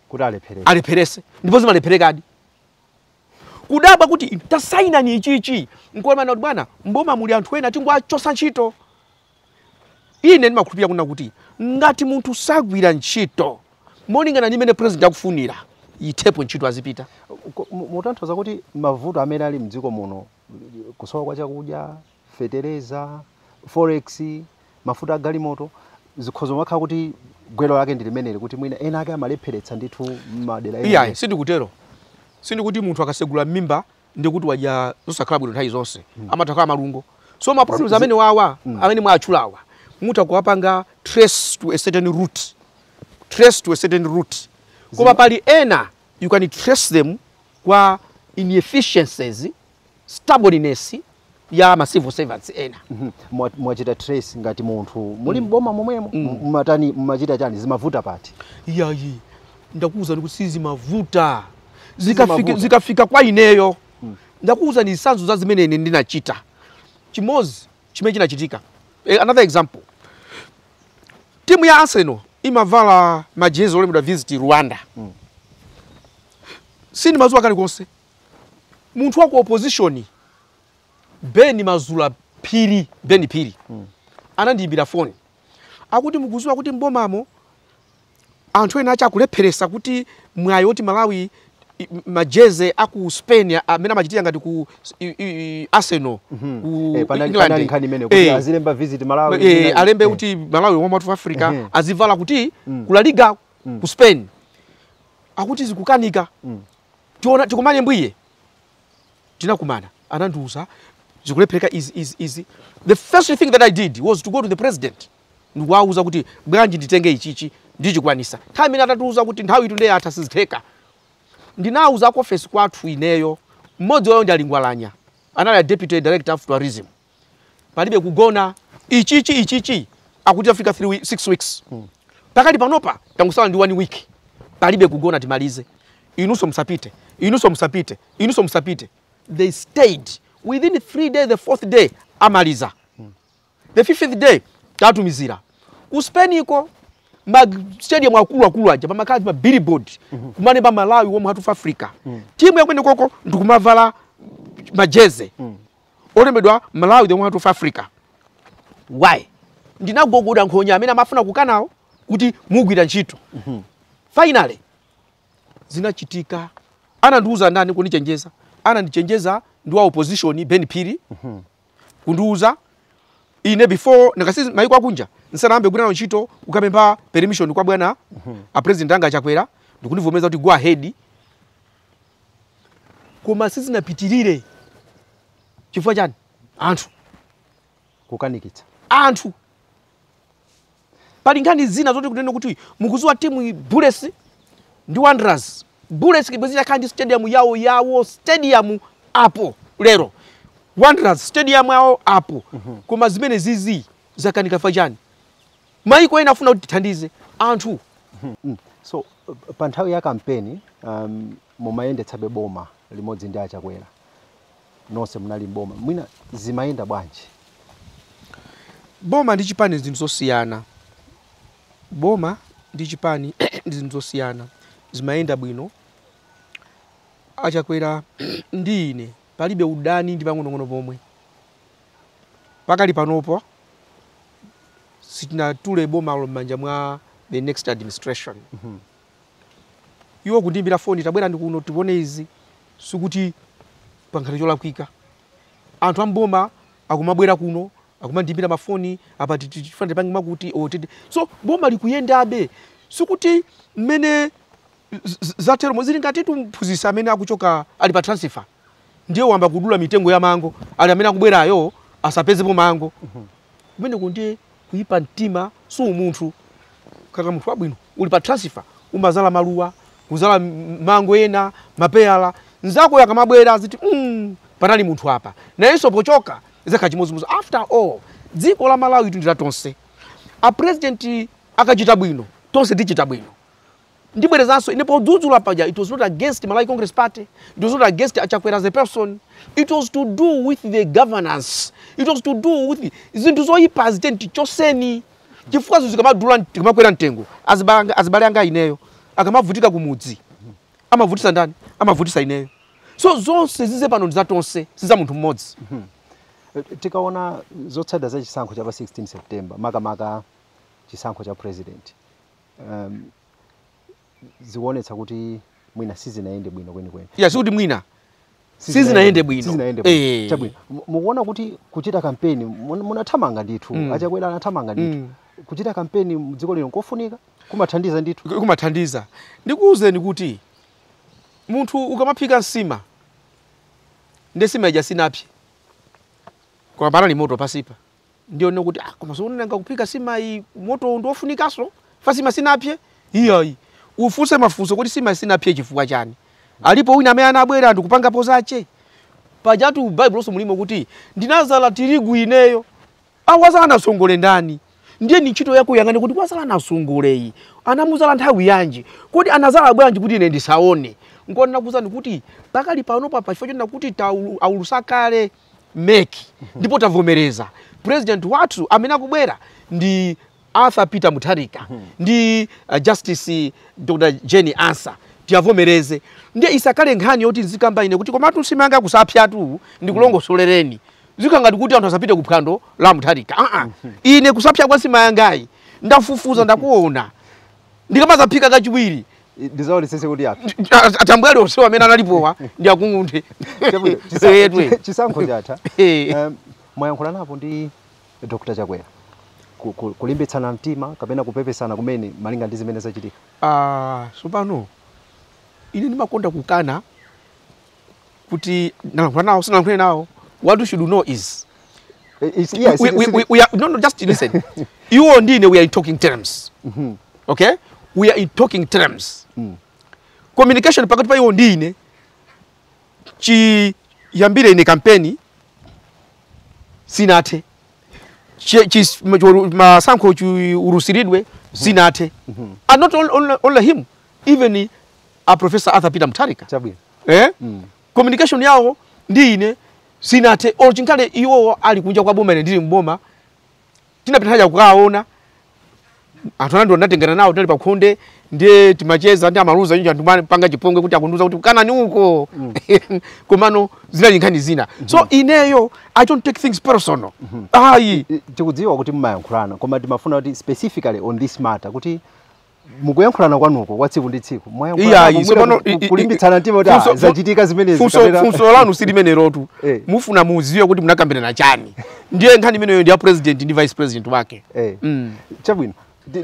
A: kuti alepherese.
B: Alepherese, ndipo zimalepherekadi. Kudabwa kuti tasaina ni ichichi, nkuona kuti bwana mboma muli anthu ena tingowachosa ntchito. Ine ndimakhulupirira kuna kuti ngati munthu sagwira ntchito molingana ndi imene president akufunira, ithepo ntchito azipita.
A: Mutanthauza kuti mavuto amene ali mdziko muno, kusowa kwa chakudya, fetereza, forex, mafuta agalimoto, zikhozo makhala kuti gwero lake ndi limeneli, kuti mwina ena ake amalepheretsa ndithu madera ena.
B: Iyayi, sindikutero. Sindikuti munthu akasegula mimba ndikuti wadya zosakhala bwino nthawi zonse, amatakhala malungo. So ma problems amene wawa, amene mwatchulawa, mutha kuwapanga trace to a certain root. Trace to a certain root. Koma pali ena, you can trace them kwa inefficiencies, stubbornness ya ma civil servants ena.
A: Mwachita trace ngati munthu muli mboma momwemo, mmatani, mmachita chani, zimavuta pati?
B: Iyayi, ndakuwuza kuti sizimavuta. Zikafika kwa ineyo. Ndakuwuza ni zitsanzo za zimene ine ndinachita. Chimodzi chimene chinachitika. Another example. Timu ya Arsenal imavala majezi olembedwa Visit Rwanda. Sindimazuwa kalikonse. Munthu wa ku opposition Ben Mazula Phiri, Ben Phiri, anandiyimbira foni akuti mukuziwa kuti mbomamo anthu ena achakulepheresa kuti mwayi woti Malawi majeze aku Spain amene amachitira ngati ku Arsenal ku
A: Panali
B: England.
A: Nkhani imene kuti azilemba Visit Malawi,
B: alembe kuti Malawi Home of Africa, azivala kuti ku La Liga ku Spain, akuti zikukanika. Tiona tikumane mbwiye. Tinakumana, anandiuza zikulephereka izi izi izi. The first thing that I did was to go to the president, ndikuwauza kuti bwanji nditenge ichichi ndichikwanisa. Nthawi imene atatiuza kuti nthawi itu ndiye atha sizitheka, ndinawuza ku office kwathu ineyo, mmodzi wayo ndi alingwalanya, anali a deputy director of tourism, palibe kugona, ichichi ichichi akuti afika 3 weeks, 6 weeks. Pakati panopa tangusala ndi 1 week, palibe kugona, timalize. Inunso musapite, inunso musapite, inunso musapite. They stayed within 3 days. The fourth day amaliza, the fifth day tatumizira ku Spain iko. Ma stadium akulu akulu aja pamakhala ma billboard kumalemba Malawi Warm Heart of Africa. Timu yakwene koko ndikumavala majeze olembedwa Malawi the Warm Heart of Africa. Why? Ndinagogoda nkhonya amene amafuna kukanawo kuti mugwira ntchito. Finally zinachitika. Anandiuza ndani kunichenjeza? Anandichenjeza ndi wa opposition Ben Phiri, kundiuza ine before nakasi maiko akunja nsanayambe kugwira ntchito ukapempha permission kwa bwana a president anga Chakwera, ndikundivomeza kuti go ahead. Koma sizinapitirire. Chifukwa chani? Anthu
A: kukanikitsa
B: anthu. Pali nkhani zina zoti kunena kuti mukuziwa timu Bullets ndi Wanderers. Bullets kibwezi chakhala ndi stadium yawo yawo, stadium apo lero, Wanderers stadium yawo apo. Koma zimene zizi zakanika fa chani? Maiko ena afuna kuti tithandize anthu.
A: So pa nthawi ya kampeni, mumayendetsabe boma limodzi ndi aChakwera, nonse munali mboma, mwina zimayenda bwanji?
B: Boma ndi chipani zinthu zosiyana. Boma ndi chipani ndi zinthu zosiyana. Zimayenda bwino. AChakwera ndi ine palibe udani ndi pang'onong'ono pomwe. Pakali panopo sitinatule bomalo m'manja mwa the next administration. Iwo kundiyimbira foni, tabwera ndi kuno tione izi, sikuti pankhani cholakwika. Anthu amboma akumabwera kuno. Akumandiimbira mafoni apa, tifane pange makuti so boma likuyendabe. Sikuti mmene zatero zili ngati tumphunzitsi amene akuchoka ali pa transfer, ndiye wamba kudula mitengo ya mango, ali amene akubwerayo asapezepo mango. Kumene kundiye kuyipa mtima, si umunthu. Kaka munthu wabwino uli pa transfer, umazala maluwa, kuzala mango ena, mapeyala, nzako yakamabwera aziti panali munthu apa, nayenso pochoka zakha chimodzimodzi. After all, dziko la Malawi ndi la tonse. A president akachita bwino, tonse tichita bwino. Ndibwerezanso, ine podzudzula paja, it was not against Malawi Congress Party, it was not against Achakwera as a person, it was to do with the governance, it was to do with zinthu zoyipa ziteni tichoseni, chifukwa zinthu zikamadula, zikamakwera mtengo, azibale anga ineyo akamavutika kumudzi, amavutisa ndani? Amavutisa ineyo. So zonse zize pano ndi za tonse, si za munthu mmodzi.
A: Tikaona zotsatira za chisankho cha pa 16 September, makamaka chisankho cha president, zikuonetsa kuti mwina sizinayende bwino kwenikweni.
B: Ya, sikuti mwina sizinayende bwino.
A: Sizinayende bwino. Chabwino. Mukuona kuti kuchita kampeni munathamanga ndithu, Achakwera anathamanga ndithu. Kuchita kampeni mdziko lino kofunika, kumathandiza ndithu.
B: Kumathandiza. Ndikuwuzeni kuti munthu ukamaphika nsima, nde nsima ija sinapye, koma panali moto pasipa, ndiyo kuti koma soonanga kuphika sima iyi moto ndiwofunikanso fa sima sinapye. Iyayi, ufunse mafunso kuti sima sinapye chifukwa chani? Alipo wina amene anabwera ndikupangapo zache? Pajatu Baibulo mulimo kuti ndinazala tirigu ineyo, awazala nasongole ndani? Ndiye ni ntchito yako yang'ane kuti wazala nasongoleyi anamuzala nthawi yanji, kuti anazala bwanji kuti ine ndisaone. Nkona nakuzani kuti pakali pano papa, chifukwa chonena kuti aulusa kale MEC ndipo tavomereza president wathu amene akubwera ndi Arthur Peter Mutharika ndi Justice Dr Jane Ansah, tiyavomereze. Ndiye isakale nkhani yoti nzikamba ine kuti komatu simanga kusapyatu, ndikulongosolereni zikangati kuti anthu asapite kuphwando la Mutharika. Ine kusapya kwa nsima yangayi ndafufuza, ndakuona, ndikamazaphika kachiwiri
A: Ndizaonetsese kuti yapsa.
B: Atambwali onsewo amene analipowa ndi akung'unthe.
A: Chabwino,
B: Etwe.
A: Chisankho chatha. Mwayankhula napo ndi Dr Chakwera, kulimbitsana mtima kapena kupepesana kumene malinga ndi zimene zachitika?
B: Ah, tsopano ine ndimakonda kukana kuti nalankhula nawo, sinalankhule nawo. What you should know is
A: Yes,
B: we are, no, just listen. Iwo ndine, we are in talking terms. Okay, we are in talking terms. Communication pakati pa iwo ndine chiyambire ine kampeni sinathe, masankho chiurusiridwe sinathe. And not only him, even a Professor Arthur Peter Mutharika.
A: Chabwino.
B: Eh? Communication yawo ndi ine sinathe, olo chinkhale iwowo ali kunja kwa boma, ine ndili mboma. Tinapita haja kukaona anthu, anandi ndinatengana nawo, tinali pakhonde, ndiye timacheza ndi amaluza inja, anthu panga chipongwe kuti akundiuza kuti kanani uko, komano zinali nkhani zina. So ineyo I don't take things personal, ayi.
A: Tikudziwa kuti mmayankhulana, koma timafuna kuti specifically on this matter, kuti mukuyankhulana kwanuko kwa tsiku ndi tsiku,
B: Iyayi,
A: mwayankhulana
B: tsopano
A: kulimbitsana mtima kuti zachitika zimenezi
B: funso lanu si limenelotu. Mufuna muziwe kuti munakambirana chani. Ndiye nkhani imeneyo ndi ya president ndi vice president wake.
A: Chabwino.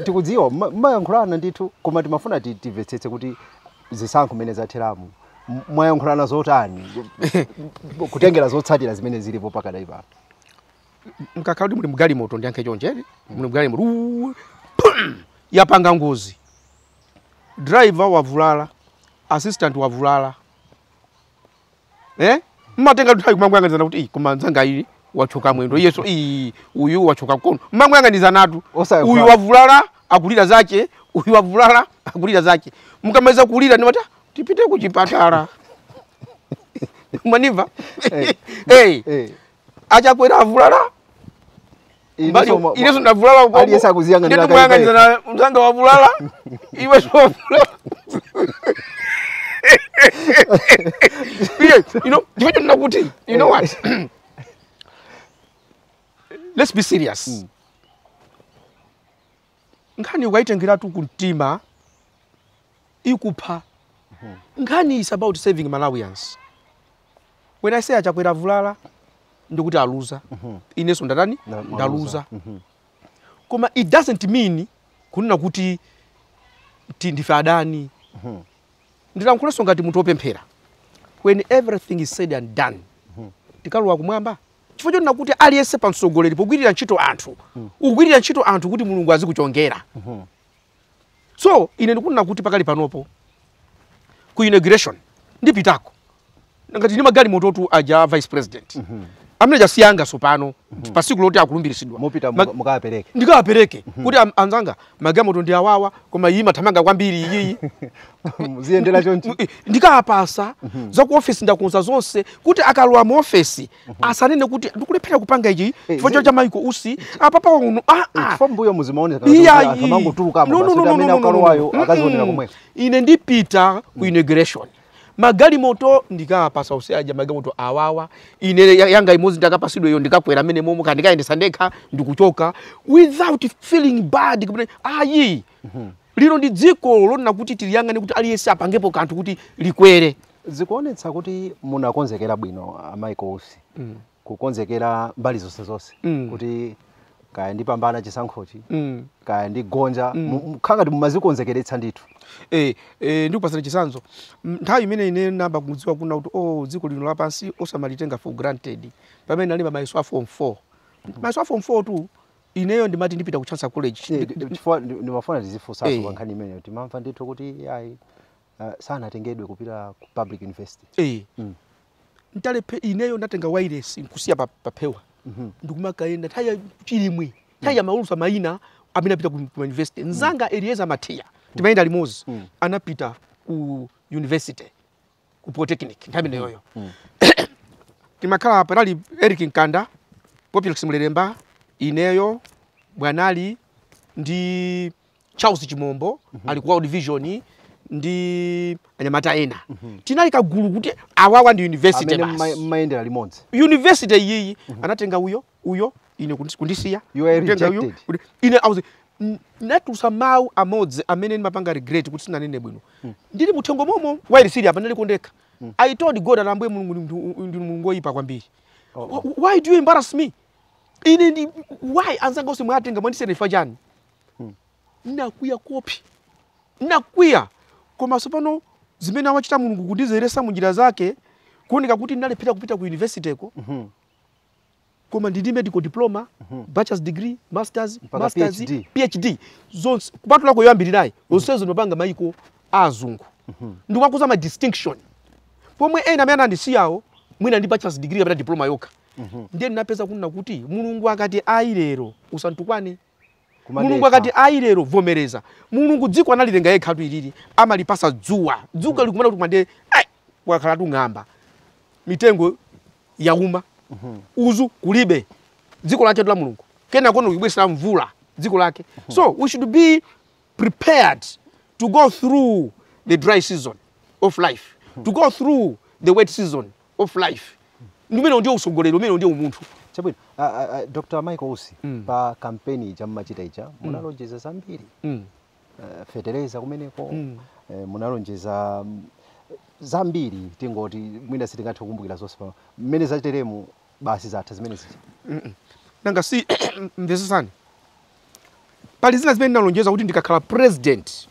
A: Tikudziwa mmayankhulana ndithu, koma timafuna timvetsetse kuti zisankho mmene zatheramu, mwayankhulana zotani kutengera zotsatira zimene zilipo pakadali pano?
B: Mkakhala kuti muli mgalimoto, ndiyankhe chonje, muli mgalimoto, pum, yapanga ngozi, driver wavulala, assistant wavulala, eh? Mmatenga nthawi kumanguyang'anizana kuti "Ii, koma nzanga ili wachoka mwendo, iyeso ii, uyu wachoka mkono." Mmanguyang'anizanatu.
A: Osayankhula.
B: Uyu wavulala akulira zache, uyu wavulala akulira zache. Mukamaliza kulira ndimati, "Ah, tipite kuchipatala." Mwanimva?
A: Eh.
B: Hey.
A: Eh.
B: Achakwera avulala.
A: Inenso
B: Ineso ndavulala uko.
A: Aliyense akuziyang'anira
B: Ndiye timuyang'anizana, mzanga wavulala, iwe wavulala. Yeah, chifukwa ndinakuti, you know what? Let's be serious. Nkhani ukaitengeratu kumtima ikupha. Nkhani is about saving Malawians. When I say Achakwera avulala, Ndikuti aluza, inenso ndatani? Ndaluza. Koma it doesn't mean kunena kuti ndife adani. Ndilankhulenso ngati munthu wopemphera, when everything is said and done, tikalowa kumwamba, chifukwa chonena kuti aliyense pa mtsogoleri pogwirira ntchito anthu, ukugwirira ntchito anthu kuti Mulungu azikuchongera. So ine ndikunena kuti pakali panopo ku inauguration ndipitako ngati ndi magalimototu aja vice president amene jasiyanga sopano pa tsiku loti akulumbiritsidwa.
A: Mupita mukawapereke?
B: Ndikawapereke kuti anzanga, magalimoto ndi awawa, koma iyi mathamanga kwambiri iyiyi.
A: Muziyendera chonchi.
B: Ndikawapasa za ku office, ndakonza zonse kuti akalowa mu office asanene kuti ndikulephera kupanga ichi chifukwa cha Michael Usi apapa uno. Ah, ah.
A: Chifukwa mbuyo muzimaoneka
B: Iya,
A: anthu amangotulukamo
B: No, no,
A: basi,
B: no,
A: kuti
B: no,
A: amene
B: no, no, no,
A: akalowayo
B: no.
A: akazionera komweko.
B: Ine ndipita ku inauguration, magalimoto ndikawapasa usiaja, magalimoto awawa, ine yanga imodzi ndakapasidwa iyo, ndikakwera amene momwe kandikayendesa ndekha, ndikuchoka without feeling bad kapena ayi. Lino ndi dziko lonena kuti tiliyang'ane kuti aliyense apangepo kanthu kuti likwere.
A: Zikuonetsa kuti munakonzekera bwino a Michael Usi, kukonzekera mbali zonse zonse, kuti kaya ndipambana chisankhochi, kaya ndigonja, mukhala ngati mumazikonzekeretsa ndithu.
B: Ndikupasani chitsanzo. Nthawi imene ine namba kudziwa kuna kuti oh, dziko lino lapansi osamalitenga for granted, pamene nalimba mayeso a form 4, mayeso a form 4 tu, ineyo ndimati ndipita ku Chancellor College.
A: Chifukwa ndimafuna tizifunsanso pa nkhani imeneyo. Timamva ndithu kuti ayi, sanatengedwe kupita ku public university.
B: Ntalephe ineyo ndatenga wireless nkusiya pa phewa, ndikumakayenda nthawi ya chilimwe, nthawi ya maulusa mayina amene apita ku university. Nzanga Elieza Matiya, timayenda limodzi, anapita ku university, ku polytechnic nthawi imeneyoyo. Timakhala panali Eric Nkanda, Populix Mlelemba, ineyo, Bwanali ndi Charles Chimombo ali ku World Vision ndi anyamata ena. Tinali kagulu kuti awawa ndi university
A: amene
B: basi.
A: Mmayendera limodzi.
B: University iyiyi anatenga uyo uyo, ine kundisiya.
A: You were
B: Kutenga uyo,
A: rejected.
B: Ine I was natulutsa mawu amodzi amene ndimapanga regret kuti sinanene bwino. Ndili muthengo momo wairisiri apa, ndali ndekha, I told God, Ambuye Mulungu, ndinu Mulungu oyipa kwambiri.
A: Oh.
B: Why do you embarrass me? Ine ndi why anzanga onse mwatenga, mwandisiyana ifa chani? Ndinakwiya kopi, ndinakwiya. Koma tsopano zimene awachita Mulungu kundizeresa munjira zake, kuoneka kuti ndinalephera kupita ku university ko, koma ndili medical diploma, bachelor's degree, masters,
A: Mpaka
B: masters,
A: PhD.
B: PhD zonse kupatula koyambirirayi, zonsezo ndimapanga maiko azungu, ndikumakuza ma distinction, pomwe ena amene anandisiyawo mwina ndi bachelor's degree kapena diploma yokha. Ndiye ndinapeza kunena kuti Mulungu akati ayi lero, usantukwane.
A: Kumadekha.
B: Mulungu akati ayi lero, vomereza. Mulungu dziko analilenga yekhatu ilili, amalipasa dzuwa, dzuwa likumana kuti mwande ai wakhala tung'amba, mitengo yauma, uzu kulibe, dziko lake la Mulungu kena kono kubwesera mvula dziko lake. So we should be prepared to go through the dry season of life, to go through the wet season of life. Ndimene ndiyo usogoleri, umene ndiyo umunthu.
A: Chabwino. Dr Michael Usi, pa kampeni ija mmachita ija munalonjeza zambiri, fetereza kumeneko, munalonjeza zambiri, tingoti mwina sitingathe kukumbukira zonse pano. Mmene zateremu, basi zatha zimene zija?
B: Nanga si mvesesani, pali zina zimene ndinalonjeza kuti ndikakhala president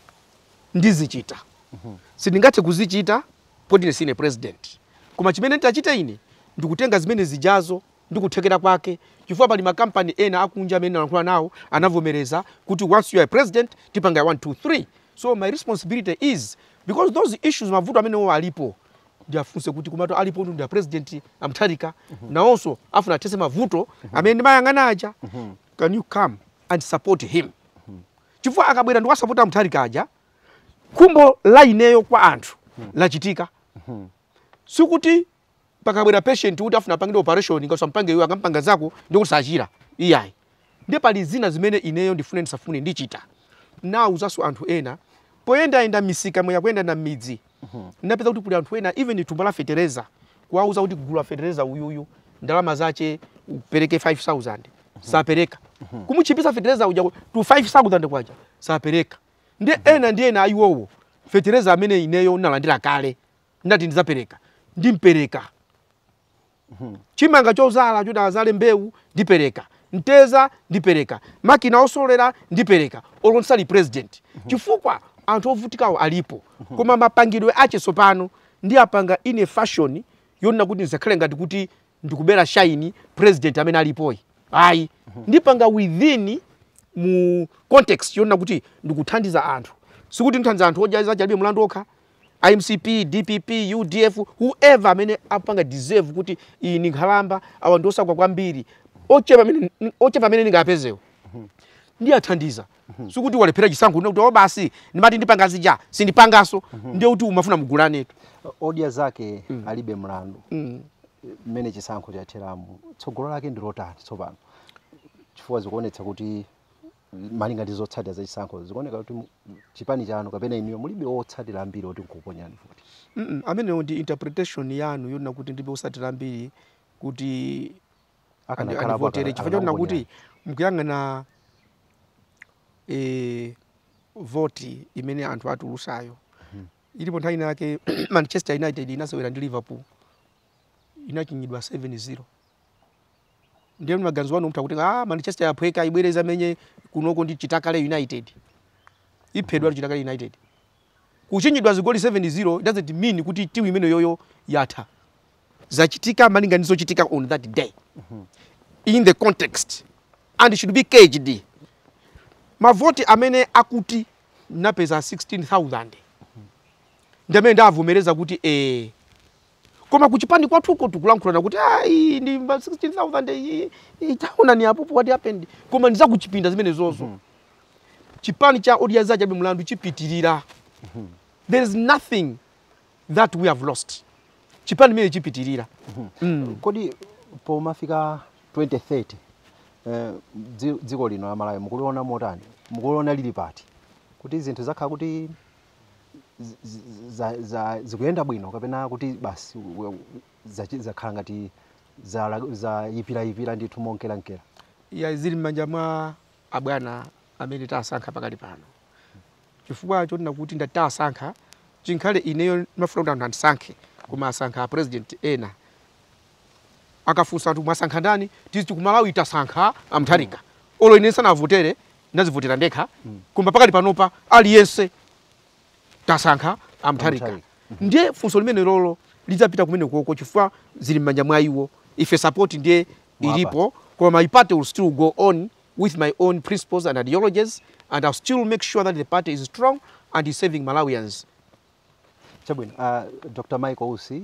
B: ndizichita. Sindingathe kuzichita poti ine sine president, koma chimene nditachita ine ndikutenga zimene zijazo ndikuthekera kwake, chifukwa pali makampani ena akunja amene ndalankhula nawo, anavomereza kuti once you are president tipanga 1 2 3. So my responsibility is, because those issues, mavuto amenewo alipo, ndiafunse kuti kumato alipo ndi a President a Mutharika, nawonso afuna athetse mavuto amene ndimayang'ana aja. Can you come and support him? Chifukwa akabwera ndikuwasapota Mutharika aja, khumbo la ineyo kwa anthu lachitika. Sikuti pakabwera patient kuti afuna apangidwe operation, ngati iwe akampanga zako ndikuti sachira, iyayi. Ndiye pali zina zimene ineyo ndifune ndisafune ndichita. Nawuzanso anthu ena poyendayenda misika mweya, kuyenda na midzi, ndinapeza kuti kuli anthu ena, even thumba la fetereza, kuwauza kuti gulu la fetereza uyuyu ndalama zache upereke 5000, sapereka. Kumuchipisa fetereza uja to 5000 kwacha, sapereka. Ndi ena ndi ena ayiwowo, fetereza amene ineyo nalandira kale, ndati ndizapereka, ndimpereka. Chimanga chozala choti azale mbewu ndipereka, mteza ndipereka, makina osolera ndipereka, olo nsali president. Chifukwa anthu ovutikawo alipo. Koma mapangidwe ache sopano ndi apanga ine fashion yonena kuti ndisakhale ngati kuti ndikubera shine president amene alipoyi. Ayi, ndipanga within mu context yonena kuti ndikuthandiza anthu. Sikuti ndithandiza anthu odya zake alibe mlandu okha. IMCP, DPP, UDF, whoever amene apanga deserve kuti iyi ni nkhalamba, awa ndi osakwa kwambiri, ochepa amene ndingapezewo ndiyathandiza. Sikuti walephera chisankho kuti oh basi ndimati ndipanga zija sindipangaso, ndiye kuti umafuna mugulanetu.
A: Odya zake alibe mlandu mmene chisankho chatheramo, tsogolo lake ndi lotani tsopano? Chifukwa zikuonetsa kuti malinga ndi zotsatira za chisankho, zikuoneka kuti chipani chanu kapena inuyo mulibe wotsatira ambiri oti nkuponyani voti.
B: Amenewo ndi interpretation yanu yonena kuti ndibe otsatira ambiri kuti andivotere, chifukwa chonena kuti mukuyang'ana voti imene anthu atulusayo. Ilipo nthawi inake Manchester United inasewera ndi Liverpool, inachinyidwa 7-0. Ndiye maganizo wanu mutha kuti Manchester yaphweka, ibwereza menye kunoko ndi Chitakale United, iphedwa Chitakale United. Kuchinyidwa zigoli 7-0 doesn't mean kuti timu imene yoyo yatha. Zachitika malinga ndi zochitika on that day in the context and should be caged. Mavoti amene akuti napeza 16,000 ndi amene ndavomereza kuti koma kuchipani kwathuko tikulankhulana kuti iyi ndi 16,000 iyi itaona ni apopo what happened, koma ndizakuchipinda zimene zozo. Chipani cha Odya Zake Alibe Mlandu chipitirira. There is nothing that we have lost. Chipani mene chipitirira.
A: Kodi pomafika 2030 dziko lino la Malawi mukuliona motani? Mukuliona lili pati? Kuti zinthu zakhala kuti zikuyenda bwino kapena kuti basi zakhala ngati zayipirayipira ndithu monkerankera?
B: Ya, zili m'manja mwa abwana amene tasankha pakali pano. Chifukwa chonena kuti ndatasankha chinkhale ineyo ndimafuna kuti anthu andisankhe, koma asankha a president ena. Akafunsa anthu mwasankha ndani, tiziti ku Malawi tasankha a Mutharika. Olo ine sanavotere, ndazivotera ndekha, koma pakali panopa aliyense tasankha a Mutharika. Ndiye funso limene lolo lidzapita kumene koko chifukwa zili m'manja mwa iwo. Ife support ndiye ilipo, koma my party will still go on with my own principles and ideologies, and I'll still make sure that the party is strong and is serving Malawians.
A: Chabwino, Dr. Michael Usi,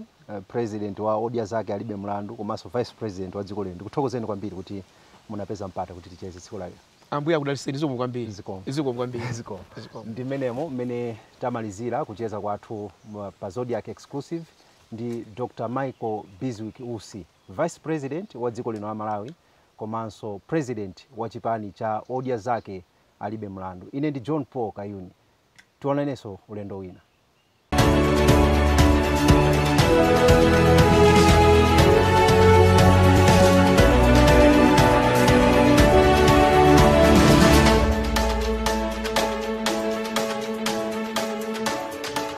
A: president wa Odya Zake Alibe Mlandu komanso vice president wa dziko lino, ndikuthokozeni kwambiri kuti munapeza mpata kuti ticheze tsiku la lero.
B: Ambuye akudalitseni, zikomo kwambiri.
A: Zikomo.
B: Zikomo kwambiri.
A: Zikomo.
B: Zikomo.
A: Ndi mmenemo mmene tamalizira kucheza kwathu pa Zodiak Exclusive ndi Dr. Michael Bizwick Usi, vice president wa dziko lino la Malawi komanso president wa chipani cha Odya Zake Alibe Mlandu. Ine ndi John Paul Kayuni. Tionanenso ulendo wina.